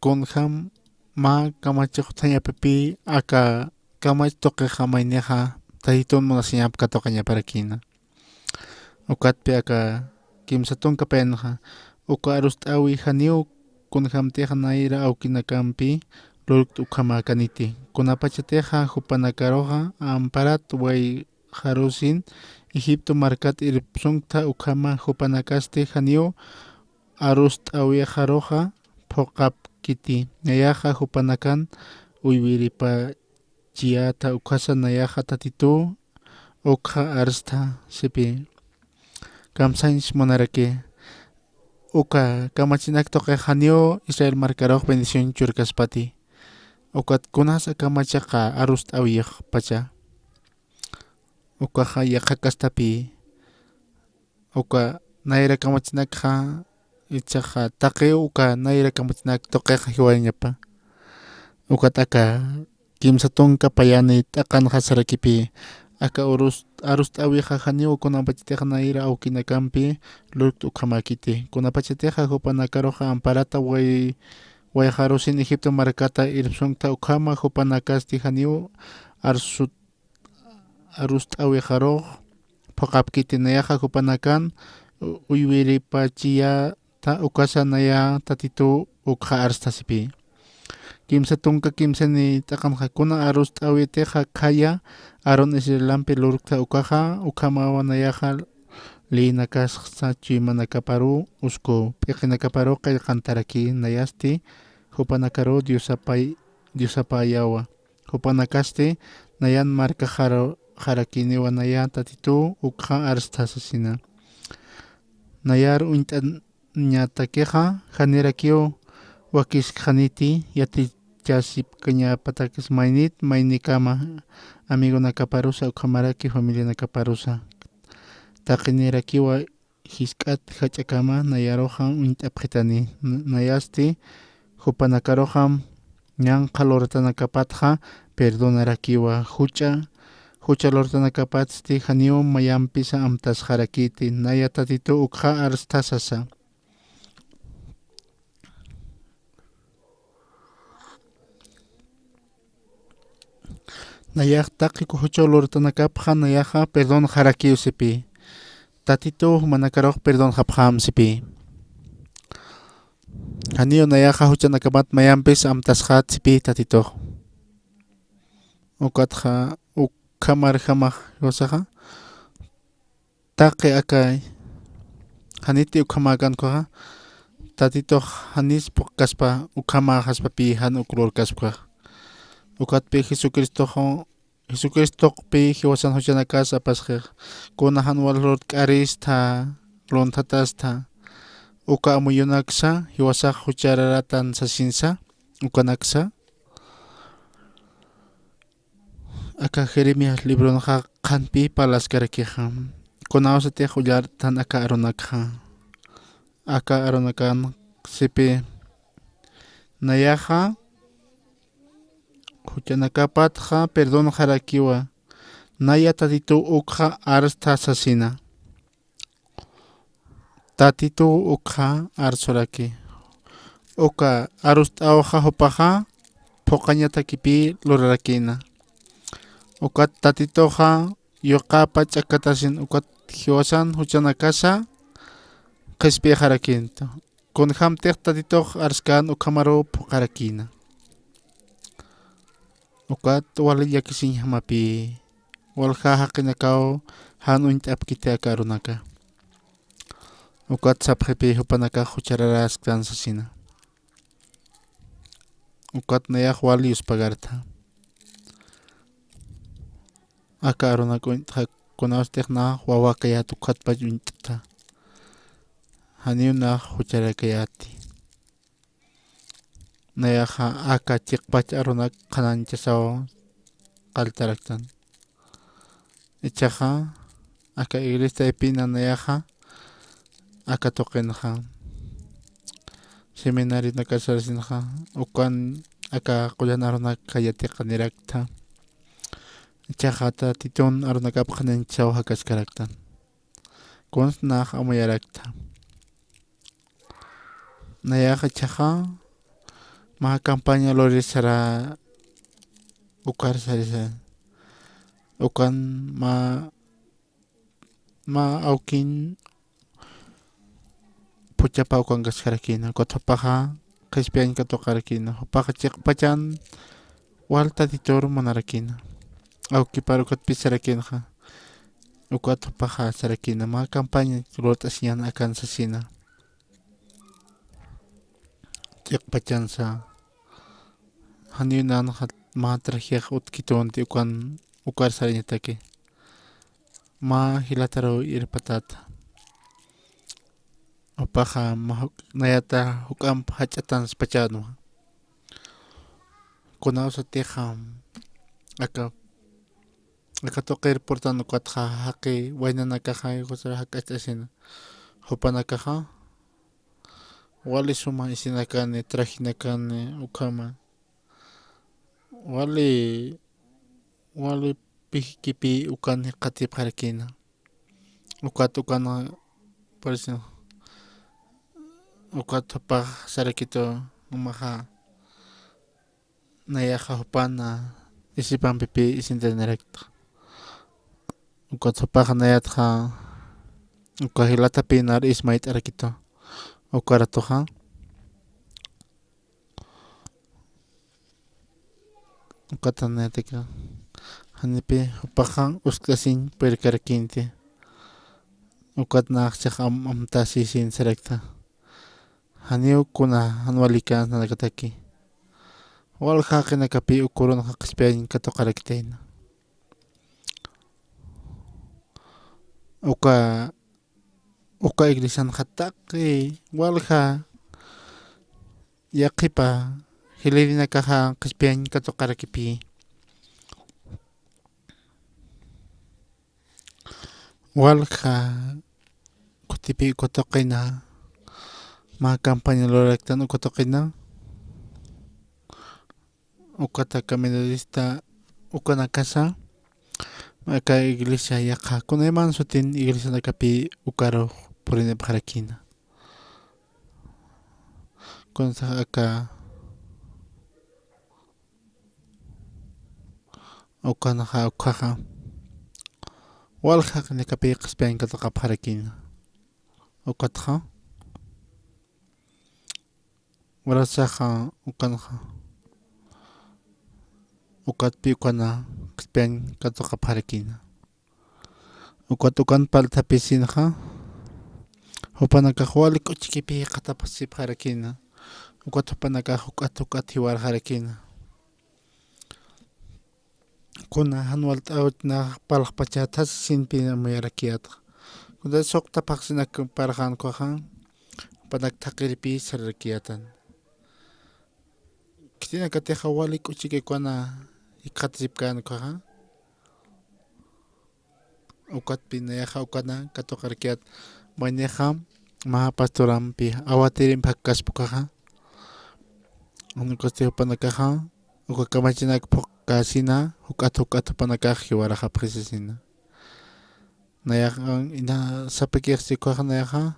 kunjam mä kamachix utjañapipï aka kamach tuqixa maynixa Tatitun munasiñap katuqañaparakïna. Ukatpi aka kimsa tunka payanxa, uka arust'äwi janiw kunjamtix nayra awkinakampi lurkt ukhamäkaniti. Kunapachatixa jupanakaruxa amparat wayxarusin Egipto markat irpsunkta ukhama jupanakasti janiw arust'äwixaruxa phuqapkiti. Nayaxa jupanakan uywiripachiyäta ukhasa nayaxa Tatituw ukxa arstha sipi. Kamsañs munaraki. Uka kamachinak tuqix janiw Israel markarux bendición churkaspati. Ukat kunas aka machaqa arust'äwiyixpacha. Ukaxa yaqha kastapï. Uka nayra kamachinakxa, ichaxa taqi uka nayra kamachinak tuqixa jiwayañapa. Ukat aka kimsa tunka payani t'aqanxa sarakipï, aka urus-, arust'äwixa janiw kunapachatixa nayra awkinakampi lurkt ukhamäkiti. Kunapachatixa jupanakaruxa amparata way-, wayxarusin Egipto markata irpsunkta ukhama jupanakasti janiw arsut-, arust'äwixarux phuqapkiti. Nayaxa jupanakan u-, uywiripachiyäta ukasa naya Tatituw ukxa arstha sipi. Kimsa tunka kimsani t'aqanxa, kuna arust'äwitixa khaya Aarón Israelampi lurkta ukaxa, ukhamawa nayaxa leyinakasxa chuymanakaparu usku p'iqinakaparu qillqantaraki, nayasti jupanakaru Diosapay-, Diosapäyawa. Jupanakasti nayan markaxaru-, xarakiniwa naya Tatituw ukxa arstha sasina. Nayar uñt'añatakixa janirakiw wakiskxaniti yatichasipkañapatakis maynit maynikama amigonakaparusa, ukhamaraki familianakaparusa. Taqinirakiwa jisk'at jach'akama nayaruxa uñt'apxitani. N-, nayasti jupanakaruxam ñanqha luratanakapatxa perdonarakiwa. Juch'a, jucha luratanakapatsti janiw mayampisa amtasxarakiti. Naya Tatitu ukxa arsthasasa. Nayax taqi jucha luratanakapxa nayaxa perdonxarakiw sipi. Tatitu jumanakarux perdonxapxam sipi. Janiw nayaxa juchanakamat mayampis amtasxat sipi Tatitux. Ukatxa ukhamarjamax jiwasaxa. Taqi aka janiti ukhamäkänkaxa, Tatitux janis phuqkaspa, ukhamäxaspapi jan uk lurkaspkax. Ukatpi Jesucristox, Jesucristoqpi jiwasan juchanakas apasxix. Kuna jan wal lurk'aristha, lunthatastha, uka amuyunaksa jiwasax juchararatan sasinsa, ukanaksa. Aka Jeremías libronxa qhanpi parlaskarakixa. Kunawsatix ullartan aka arunakxa. Aka arunakan sipi nayaxa juchanakapatxa perdonxarakiwa. Naya Tatitu ukxa arstha sasina. Tatitu ukxa arsuraki. Uka arust'awxa jupaxa phuqañatakipi lurarakïna. Ukat Tatituxa yuqapa ch'akatasin ukat jiwasan juchanakasa qhispiyxarakïnta. Kunjämtix Tatitux arskän ukhamaruw phuqharakïna. Ukat wali llakisiñjamapï, walja jaqinakaw jan uñt'apkiti aka arunaka. Ukat sapxipi jupanakax juchararäsktan sasina. Ukat nayax wal yuspagartha. Aka arunak uñt'xa kunawstix nax wawakayät ukhatpach uñt'tha. Janiw nax jucharakayäti. Nayaxa aka chiqpach arunak qhanañchasaw qalltaraktan. Ichaxa aka iglesia ipina nayaxa aka tuqinxa, seminarionaka sarasinxa, ukan aka qullan arunaka yatiqaniraktha. Ichaxa Tatitun arunakap qhanañchasaw jakaskaraktan. Kunsa nax amuyaraktha. Nayax ichaxa mä campaña lurir sara ukar sarisa. Ukan mä, mä awkin phuchhapa ukankaskarakïna. Ukat jupaxa qhispiyañ katuqarakïna. Jupaxa chiqpachan wal Tatitur munarakïna. Awkipar ukatpis sarakïnxa. Ukat jupaxa sarakïna. Mä campaña lurt'asiñan akan sasina. Chiqpachansa. Janiw nanxa mä trajix utjkitüntï ukan ukar sarañataki. Mä jilataruw irpatäta. Jupaxa mä juk-, nayata juk'amp jach'atanspachänwa. Kunawsatixa aka, aka tuqir purtan ukatxa jaqi waynanakaxa jiwasar jak'achasina. Jupanakaxa wali suma isinakani, trajinakani, ukhama. Wali, wali pijkipï ukan jikxatipxarakïna. Ukat ukan, parece, ukat jupax sarakitu jumaxa. Nayaxa jupan isipampi pï isintaniraktxa. Ukat jupaxa nayatxa uka jilatapï nar ismayt'arakitu. Uka ratuxa. Ukat nayatakix janipï jupaxa uskt'asiñ puyirkarakïnti. Ukat naxchix am-, amtasïsin saraktxa. Janiw kuna jan walikäns nanakataki. Walja jaqinakapï uk urunxa qhispiyañ katuqarakitayna. Uka, uka iglesianxa taqi walja yaqhipa jilïrinakaxa qhispiyañ katuqarakipï. Walja kutipi uka tuqina, mä campaña luraraktan uka tuqina, ukat aka metodista ukanakasa, aka iglesia yaqha, kunayman sutin iglesianakapi ukarux purinipxarakïna. Kunsa aka ukanxa, ukhaxa, walja jaqinakapi qhispiyañ katuqapxarakïna. Ukatxa, warasaxa ukanxa, ukatpi ukana qhispiyañ katuqapxarakïna. Ukat ukan parlthapisinxa, jupanakax wali k'uchikipi jikxatapxasipxarakïna. Ukat jupanakax juk'at juk'at jiwarxarakïna. Kuna jan walt'äwitna parlxpachat sasinpi amuyarakiyätxa. Kuna suqta phaxsinak parlxän ukhaxa, jupanak thaqhirpi sararakiyätan. Khitinakatixa wali k'uchiki ukana jikxatasipkän ukhaxa. Ukatpi nayaxa ukana katuqarakiyät, maynixa mä pastorampi awatirimp jakkaspa ukhaxa. Jan ukasti jupanakaxa, uka kamachinak phuqkäsina, juk'at juk'at jupanakax jiwaraxapxi sasina. Nayaxa, ina sapakixsi ukhaxa nayaxa,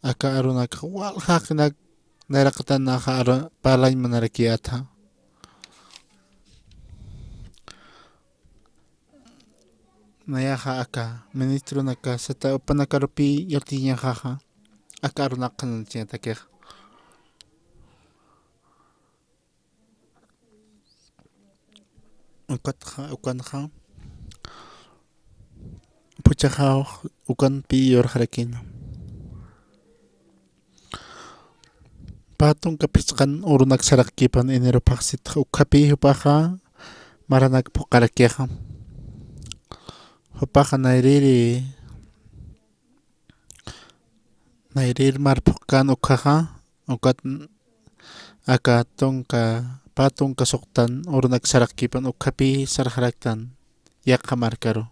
aka arunakax walja jaqinak nayraqatan nayaxa aru-, parlañ munarakiyätxa. Nayaxa aka ministronaka sata jupanakarupi yatiñaxaxa, aka arunak qhanañchañatakixa. Ukatxa, ukanxa, puchaxaw ukanpi yurxarakïna. Pä tunka phisqan urunak saraqkipan enero phaxsitxa, ukhapi jupaxa maranak phuqarakixa. Jupaxa nayrïri, nayrïr mar phuqkän ukhaxa, ukat aka tunka, pä tunka suqtan urunak saraqkipan ukhapi sarxaraktan yaqha markaru.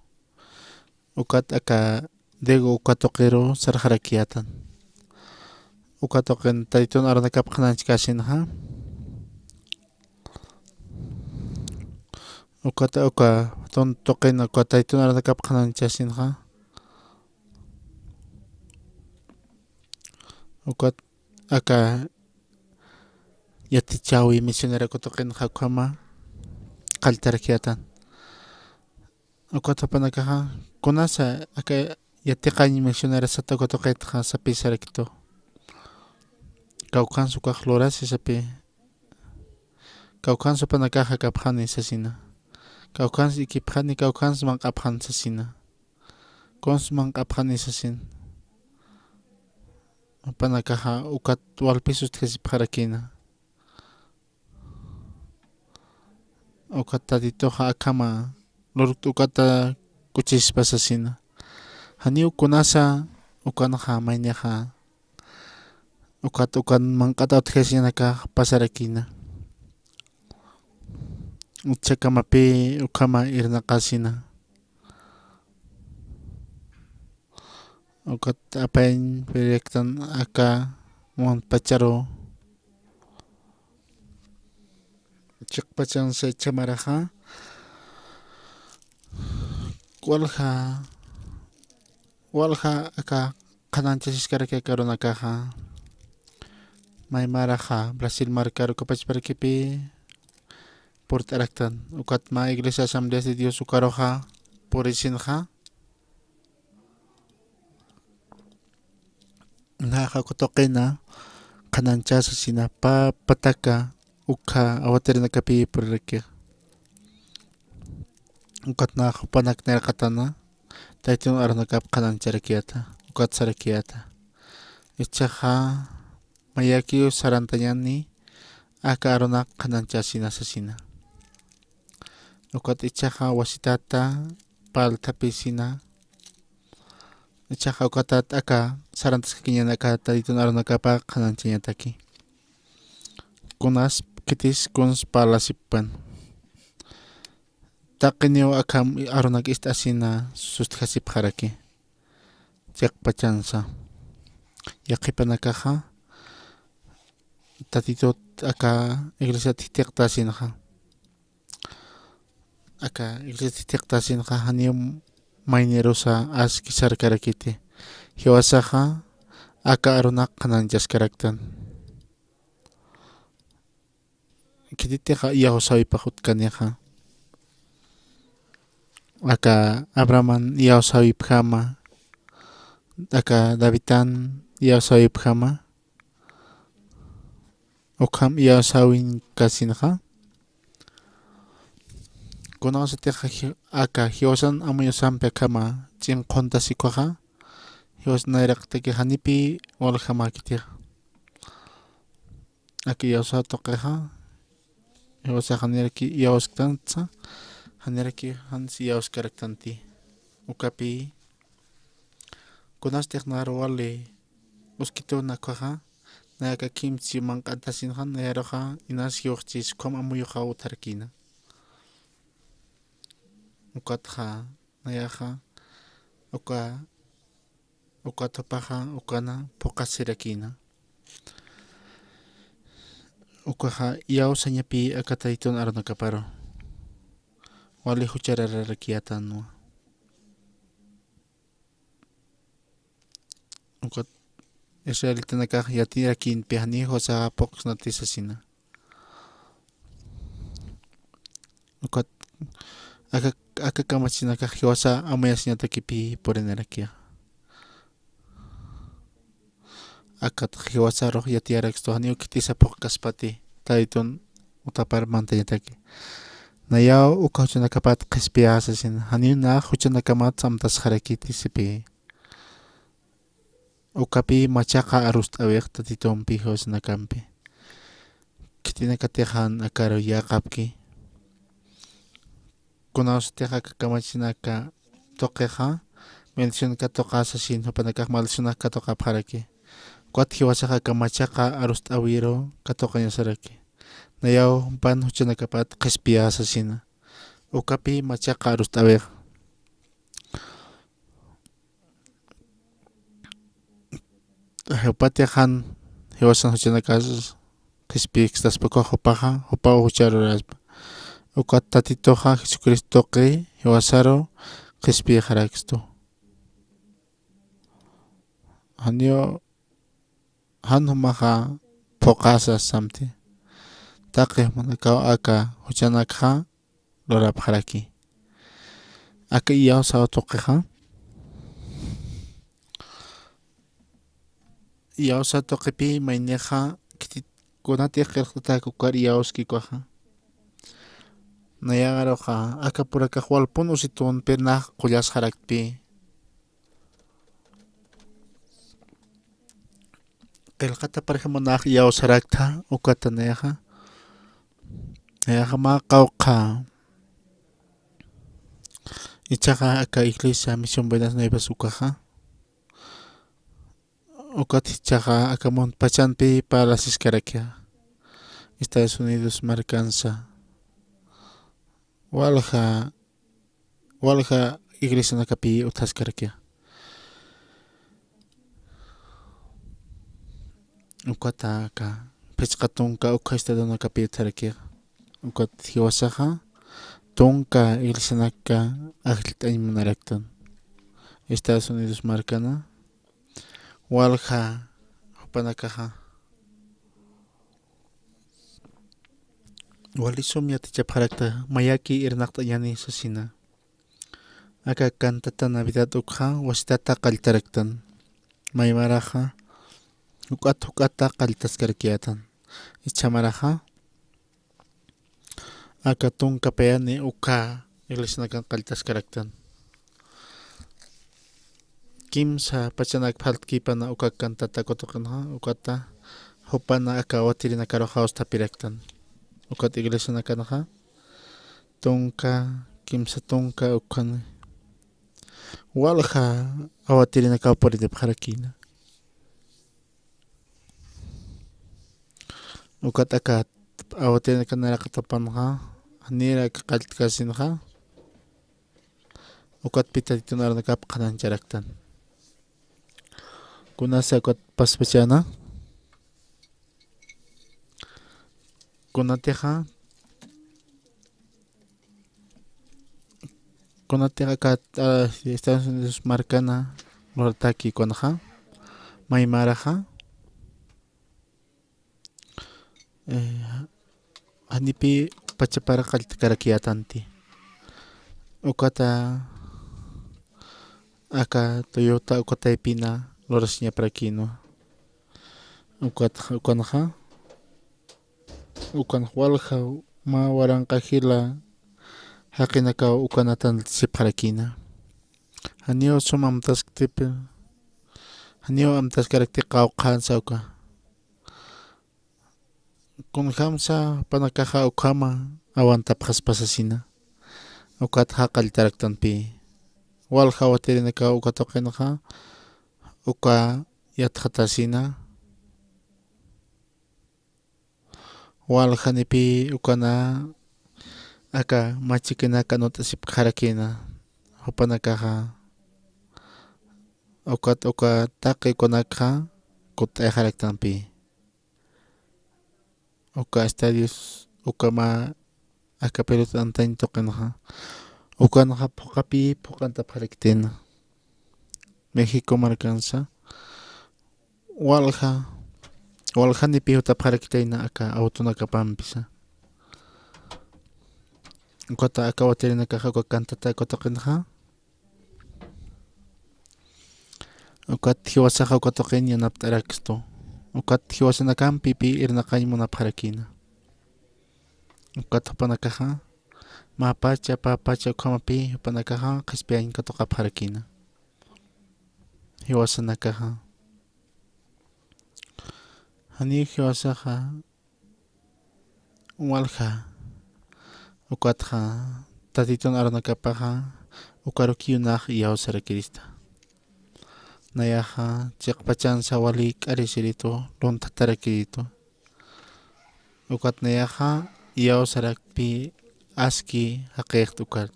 Ukat aka Diego uka tuqiru sarxarakiyätan. Uka tuqin Taytun arunakap qhanañchkäsinxa. Ukat uka tun-, tuqin uka Taytun arunakap qhanañchkäsinxa. Ukat aka yatichäwi misionera uka tuqinxa ukhama qalltarakiyätan. Ukat jupanakaxa, kunasa aka yatiqañ misionera sata uka tuqitxa sapisarakitu. Kawkhans ukax lurasi sapi. Kawkhans jupanakax jakapxani sasina. Kawkhans ikipxani, kawkhans manq'apxani sasina. Kuns manq'apxani sasin. Jupanakaxa ukat walpis utjasipxarakïna. Ukat Tatituxa akhama lurkt ukata k'uchispa sasina. Janiw kunasa ukanxa maynixa ukat ukan manq'at utjasiñanakax pasarakïna. Ichhakamapï ukhama irnaqasina. Ukat apayañ periaktan aka muntpacharu chiqpachansa ichha maraxa. Walja, walja aka qhanañchasiskarakï aka arunakaxa. May maraxa Brasil markaru kapachparakipi purt'araktan. Ukat mä Iglesia Asambleas de Dios ukaruxa purisinxa. Naxa uka tuqina qhanañchasasina pä pataka ukha awatirinakapi purirakï. Ukat nax jupanak nayraqatana Taytun arunakap qhanañcharakiyäta, ukat sarakiyäta. Ichhaxa mayakiw sarantañäni aka arunak qhanañchasina sasina. Ukat ichhaxa wasitata parlthapisina. Ichhaxa ukatat aka sarantaskakiñäni aka Taytun arunakapa qhanañchañataki. Kunas khitis kuns parlasippan. taqiniw akham arunak ist'asina sustjasipxaraki. Chiqpachansa. Yaqhipanakaxa Tatitut aka iglesiat jithiqtasinxa. Aka iglesiat jithiqtasinxa janiw maynirusa aski sarkarakiti. Jiwasaxa aka arunak qhanañchaskaraktan. Khititixa iyawsäwipax utkanixa. Aka Abrahaman iyawsäwipjama, aka Davidan iyawsäwipjama, ukham iyawsäwinkasinxa. Kunasatixa ji-, aka jiwasan amuyusampi akhama ch'inqhuntasi ukhaxa, jiwas nayraqtaki janipï waljamäkitixa. Aka iyawsa tuqixa, jiwasax janiraki iyawsktansa, janiraki jans iyawskaraktanti. Ukapï, kunastix nar wali uskituna ukhaxa, nayaka kimsi manq'atasinxa, nayaruxa inas jiwxchis ukham amuyuxa utjarakïna. Ukatxa, nayaxa, uka, ukat jupaxa, ukana, phuqasirakïna. Ukaxa, iyawsañapï aka Tatitun arunakaparu. Wali jucharararakïtanwa. Ukat israelitanakax yatirakïnpï janiw jiwasaxa phuqsnati sasina. Ukat aka, aka kamachinakax jiwasa amuyasiñatakipï purinirakixa. Akat jiwasarux yatiyarakistu janiw khitisa phuqkaspati, Tatitun utjapar mantañataki. Nayaw uka juchanakapat qhispiyäsasina, janiw nax juchanakamat amtasxarakiti sipï. Ukapï machaqa arust'äwix Tatitumpi jiwasanakampi. Khitinakatix jan akaru yäqapki. Kunasatix aka kamachinaka tuqixa, maldicionaka tuqä sasin, jupanakax maldicionak katuqapxaraki. Ukat jiwasaxa aka machaqa arust'äwiru katuqañasaraki. Nayaw jumpan juchanakapat qhispiyä sasina. Ukapï machaqa arust'äwix. Jupatix jan jiwasan juchanakas qhispiykstaspa ukax jupaxa, jupaw jucharuraspa. Ukat Tatituxa Jesucristo tuqi jiwasaru qhispiyxarakstu. Janiw jan jumaxa phuqäsa samti. Taqi jumanakaw aka juchanakxa lurapxaraki. Aka iyawsaw tuqixa. Iyawsaw tuqipï maynixa khitit kunatix qillqtatak ukar iyawski ukaxa. Nayaruxa aka purakax walpun usitun pirnax qullasxaraktpï. Qillqataparjamax iyawsaraktha ukata nayaxa. Nayaxa mä qawqha. Ichaxa aka iglesia Misión Buenas Nuevas ukaxa. Ukat jichhaxa aka munt pachanpi parlasiskarakixa. Estados Unidos markansa. Walja, walja iglesianakapï utjaskarakixa. Ukata aka, phisqa tunka ukha estadonakapï utjarakixa. Ukat jiwasaxa, tunka iglesianaka ajllt'añ munaraktan. Estados Unidos markana, walja jupanakaxa. Wali sum yatichapxarakta, mayaki irnaqt'añani sasina. Aka cantata Navidad ukxa wasitata qalltaraktan. Maymaraxa, juk'at juk'ata qalltaskarakiyätan. Ichhamaraxa, aka tunka payani ukha iglesianakan qalltaskaraktan. Kimsa pachanak phaltkipana uka cantata kutuqinxa, ukata jupana aka awatirinakaru jawsthapiraktan. Ukat iglesianakanxa, tunka, kimsa tunka, ukhani. Walja awatirinakaw purinipxarakïna. Ukat aka awatirinaka naraqatapanxa, janirak qalltkasinxa, Ukatpï Tatitun arunakap qhanañcharaktan. Kunasa ukat paspachäna. Kunatixa, kunatixa aka, ah, Estados Unidos markana lurataki ukanxa, maymaraxa, eh, janipï pachapar qalltakarakiyätanti. Ukata aka Toyota uka taypina lurasiñaparakïnwa. Ukat, ukanxa, ukan walja mä waranqa jila jaqinakaw ukanatan sipxarakïna. Janiw sum amtasktipï, janiw amtaskarakti qawqhansa uka. Kunjamsa jupanakaxa ukhama awantapxaspa sasina. Ukat jaqalltaraktanpï. Walja watirinakaw uka tuqinxa, uka yatxatasina. Walja janipï ukana aka machikinaka anut'asipxarakïna jupanakaxa. Ukat uka taqi ukanakxa kutt'ayxaraktanpï. Uka estadios, uka mä aka pelota antañ tuqinxa, ukanxa phuqhapï phuqhantapxarakitayna. México markansa, walja, waljanipï jutapxarakitayna aka awtunakapampisa. Ukata aka watirinakaxa uka cantata uka tuqinxa, ukat jiwasaxa uka tuqin yanapt'arakstu. Ukat jiwasanakampi pï irnaqañ munapxarakïna. Ukat jupanakaxa, mä pacha, pä pacha ukhamapï jupanakaxa qhispiyañ katuqapxarakïna. Jiwasanakaxa. Janiw jiwasaxa walja, ukatxa Tatitun arunakapaxa ukaruk yunax iyawsarakirista. Nayaxa chiqpachansa wali k'arisiritu, luntatarakiritu. Ukat nayaxa iyawsarakpi aski jaqixt ukat.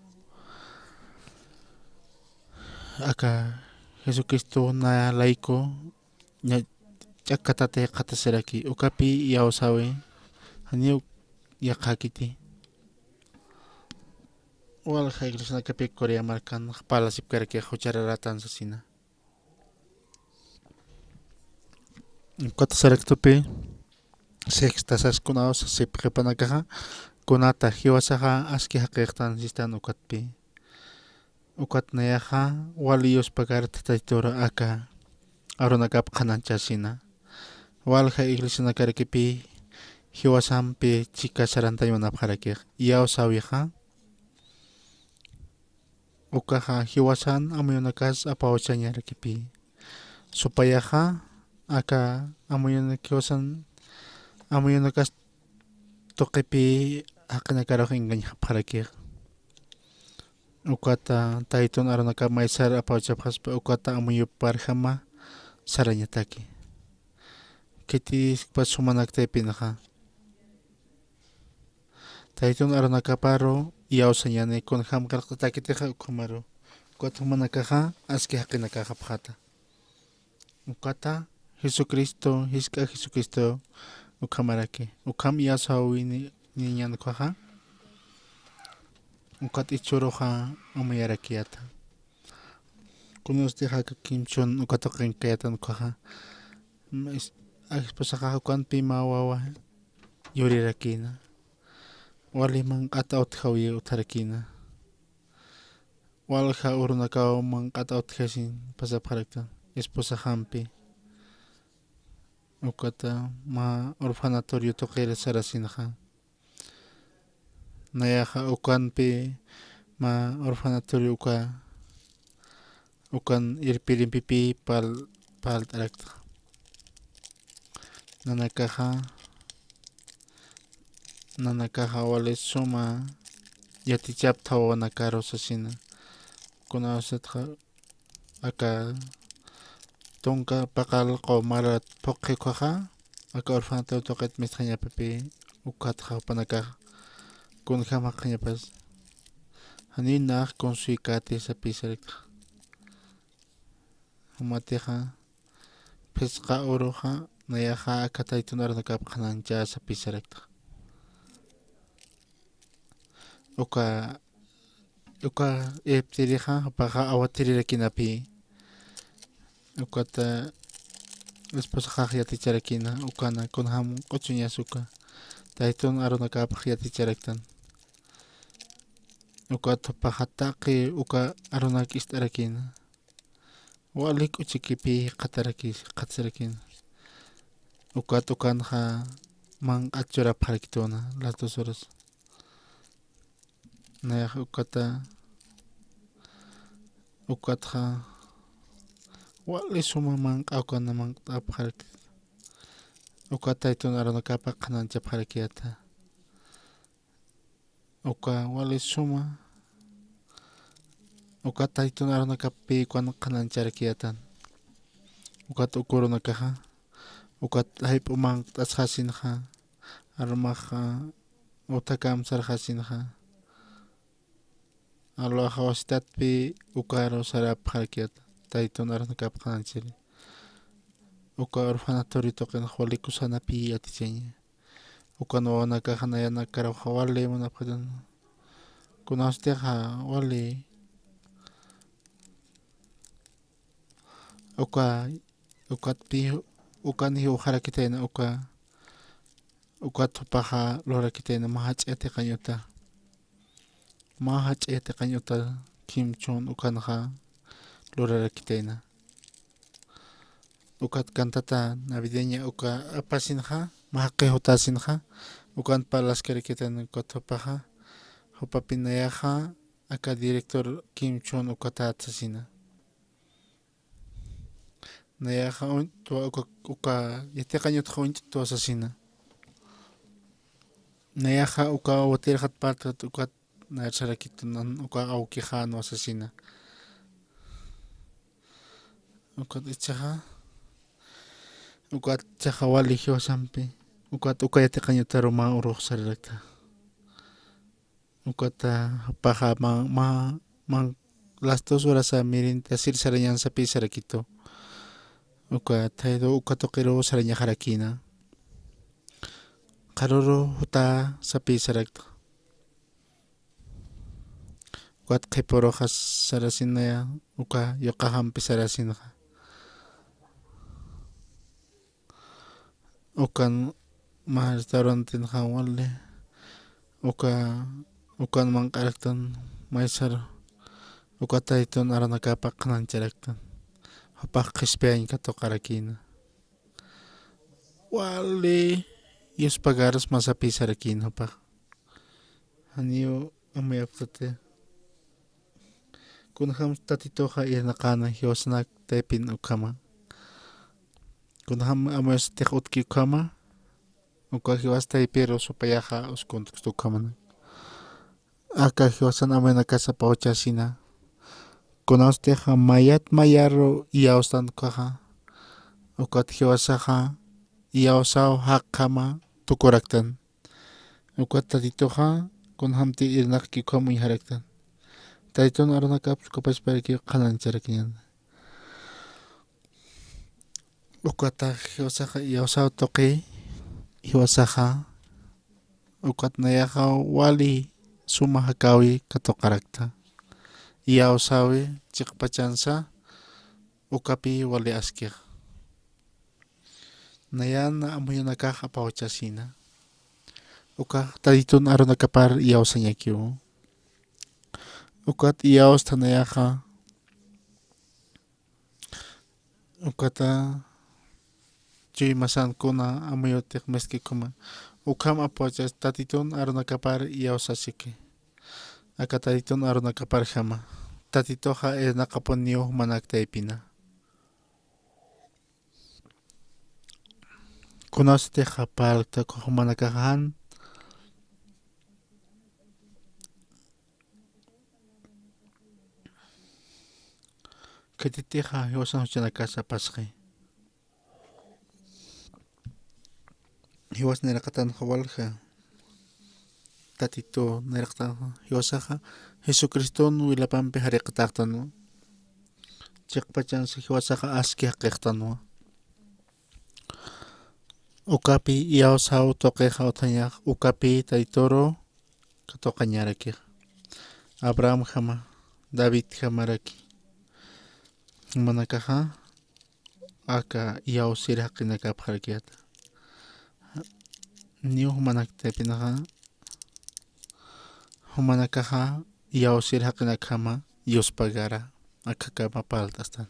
Aka Jesucristo naya layku ña ch'akatati jikxatasiraki, ukapi iyawsäwi, janiw yaqhakiti. Walja iglesianakapi Corea markan jupala sipkarakix juchararatan sasina. Ukat saraktupi, sexta sas kunaw sasipxi jupanakaxa, kunata jiwasaxa aski jaqixtan sistan ukatpi. Ukat nayaxa wali yuspakar Tatitur aka arunakap qhanañchasina. Walja iglesianakarakipï jiwasampi chika sarantañ munapxarakix. Iyawsäwixa, ukaxa jiwasan amuyunakas apawchañarakipï. Supayaxa, aka amuyunak jiwasan amuyunakas tuqipï jaqinakarux engañapxarakix. Ukata Tatitun arunakap maysar apawchapxaspa ukata amuyuparjama sarañataki. Khitiskpas jumanaktaypinxa. Tatitun arunakaparu iyawsañani kunjam qillqatakitixa ukhamaru. Ukat jumanakaxa aski jaqinakaxapxäta. Ukata Jesucristo, jisk'a Jesucristo ukhamaraki. Ukham iyawsäwiniñan ukhaxa. Ukat ichuruxa amuyarakiyäta. Kunasti aka kimchhun uka tuqin kayätan ukhaxa. Esposaxa ukanpï mä wawa yurirakïna. Wali manq'at awtjawi utjarakïna. Walja urunakaw manq'at awtjasin pasapxaraktan esposaxampi. Ukata mä orfanatorio tuqir sarasinxa. Nayaxa ukanpï mä orfanatorio uka, ukan irpirimpipï pal-, parlt'arakta. Nanakaxa, nanakaxa wali suma yatichapta wawanakaru sasina. Kunawsatxa aka tunka paqallqu marat phuqhi ukhaxa, aka orfanato tuqit mistxañapipï ukatxa jupanakaxa kunjam jaqhañapas. Janiw nax kunsuykäti sapï sarakta. Jumatixa phisqa uruxa nayaxa aka taytun arunakap qhanancha sapï sarakta. Uka, uka iptirixa jupaxa awatirirakïnapï. Ukata esposaxax yaticharakïna, ukana kunjam q'uchuñas uka taytun arunakapx yaticharaktan. Ukat jupaxa taqi uka arunak ist'arakïna. Wali k'uchikipï jikxataraki, jikxatarakïna. Ukat ukanxa manq'at churapxarakituna las dos horas. Nayax ukata, ukatxa wali suma manq'a ukana manq't'apxarakit. Ukat taytun arunakapa qhananchapxarakiyata. Uka wali suma, ukat taytun arunakapï ukan qhanancharakiyatan. Ukat uk urunakaxa, ukat jayp'u manq't'asxasinxa, arumaxa, utakam sarxasinxa. Aluxa wasitatpï ukaru sarapxarakiyat, taytun arunakap qhananchiri. Uka orfanatorio tuqinxa wali kusanapï yatichaña. Ukan wawanakaxa nayanakaruxa wali munapxatan. Kunawstixa wali uka, ukatpï, ukan jiwxarakitayna uka, ukat jupaxa lurakitayna mä jach'a yatiqañ uta. Mä jach'a yatiqañ uta Kim Chun ukanxa lurarakitayna. Ukat cantata navideña uka apasinxa, mä jaqix utasinxa, ukan parlaskarakitayna ukat jupaxa, jupapï nayaxa, aka director Kim Chun ukatat sasina. Nayaxa uñt'twa uka, uka yatiqañ utxa uñt'twa sasina. Nayaxa uka awatiraxat parlt'at ukat nayar sarakitunan uka awkixänwa sasina. Ukat ichaxa, ukat ichaxa wali jiwasampi, ukat uka yatiqañ utaru mä urux sararakta. Ukata jupaxa mä, mä, mä las dos horasa mirintasir sarañan sapï sarakitu. Uka thaydu uka tuqiru sarañaxarakïna. Qharüru jutä sapï sarakta. Ukat qhipuruxa sarasinaya, uka yuqaxampi sarasinxa. Ukan mä restaurantenxa wali, uka, ukan manq'araktan maysar, uka taytun arunakapa qhanancharaktan. Jupax qhispiyañ katuqarakïna. Wali yuspagarus mä sapï sarakïna jupax. Janiw amuyapxtati. Kunjam Tatituxa irnaqäna jiwasanak taypin ukhama. Kunjam amuyasatix utki ukhama. Uka jiwas taypiru supayaxa uskuntkustu ukhamanak. Aka jiwasan amuyanakas apawchasina. Kunawstixa mayat mayaru iyawstan ukaxa. Ukat jiwasaxa iyawsaw jaqjama tukuraktan. Ukat Tatituxa kunjamti irnaqki ukham uñjaraktan. Taytun arunakap sukapachparakiw qhanancharakiñan. Ukata jiwasaxa iyawsaw tuqi, jiwasaxa ukat nayaxa wali suma jakäwi katuqarakta. Iyawsäwi chiqpachansa ukapï wali askix. Nayan amuyunakax apawchasina. Ukax Tatitun arunakapar iyawsañakiw. Ukat iyawstha nayaxa. Ukata chuymasankuna amuyutix misk'i ukhama. Ukham apawchas Tatitun arunakapar iyawsasiki. Aka Tatitun arunakaparjama. Tatituxa irnaqapuniw jumanak taypina. Kunasatix parlkta ukham jumanakax jan. Khititixa jiwasan juchanakasa pasxi. Jiwas niraqatanxa walja. Tatitu nayraqtan jiwasaxa Jesucriston wilapampi jariqataxtanwa. Chiqpachansa jiwasaxa aski jaqixtanwa. Ukapi iyawsaw tuqixa utjañax, ukapi Tatituru katuqañarakix. Abrahamjama, Davidjamaraki. Jumanakaxa aka iyawsir jaqinakapxarakiyäta. Niw jumanak taypinaxa, jumanakaxa iyawsir jaqinakjama yuspagara, akhakama parlt'astan.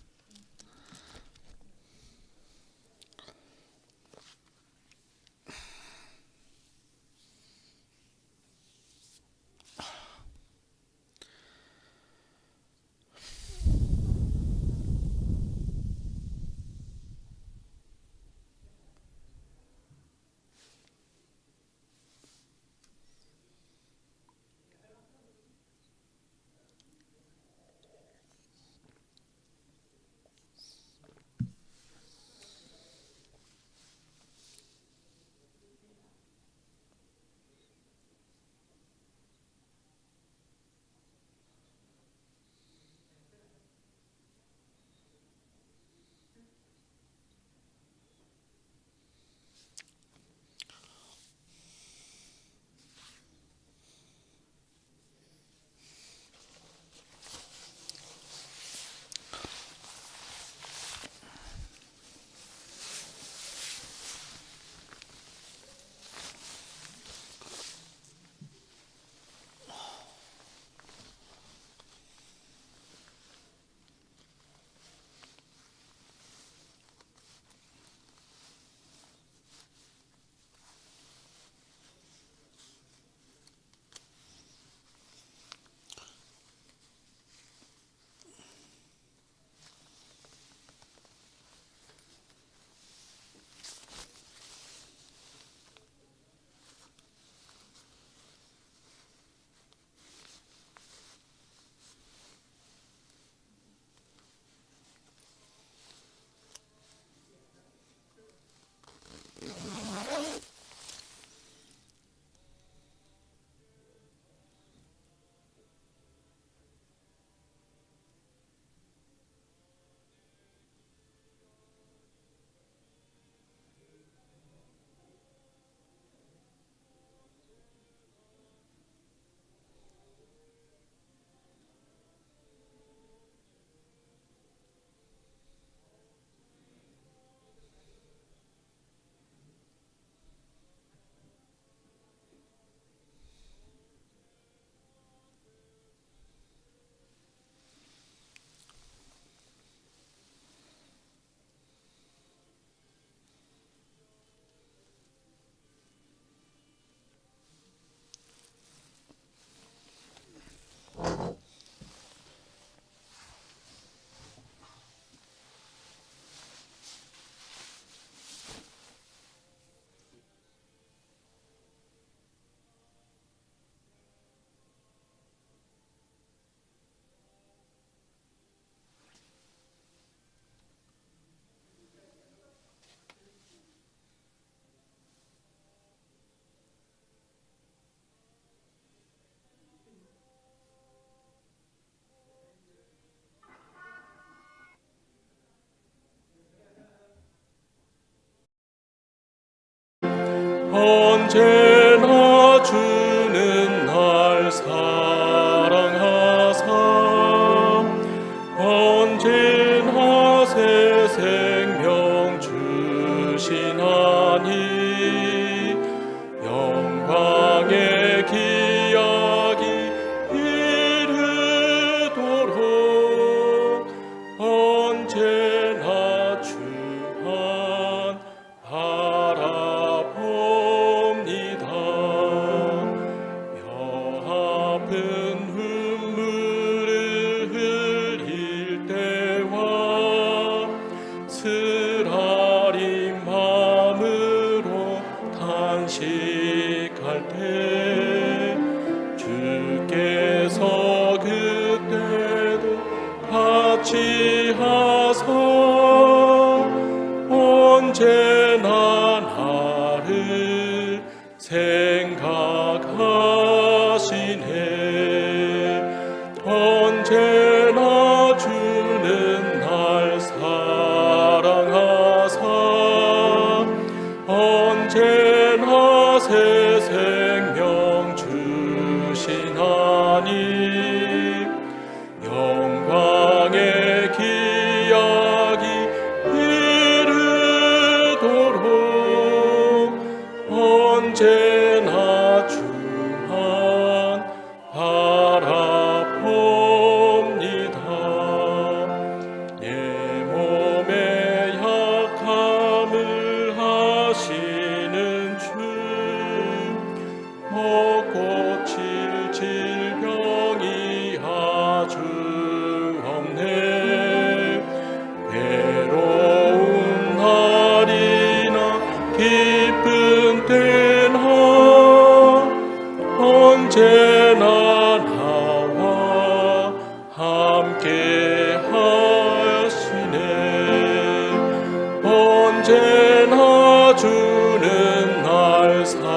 언제나 주는 날 사랑하사 언제나 새 생명 주시나니 영광의 기약이 이르도록 언제나 주안 바라봅니다. 며 아픈 눈물을 흘릴 때와 쓰라린 맘으로 탄식할 때 주께서 그때도 같이 하사 언제나 나를 생각하시나니 언제나 새 생명 주신 하나님, 영광의 기약이 이르도록 언제나 주만 바라봅니다. 내 몸의 약함을 아시는 주, 못 고칠 질병이 아주 없네. 외로운 날이나 기쁜 때나 언제나 나와 함께 하시네. 언제나 주는 날 사랑하사,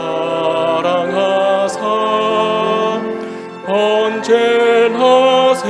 언제나 새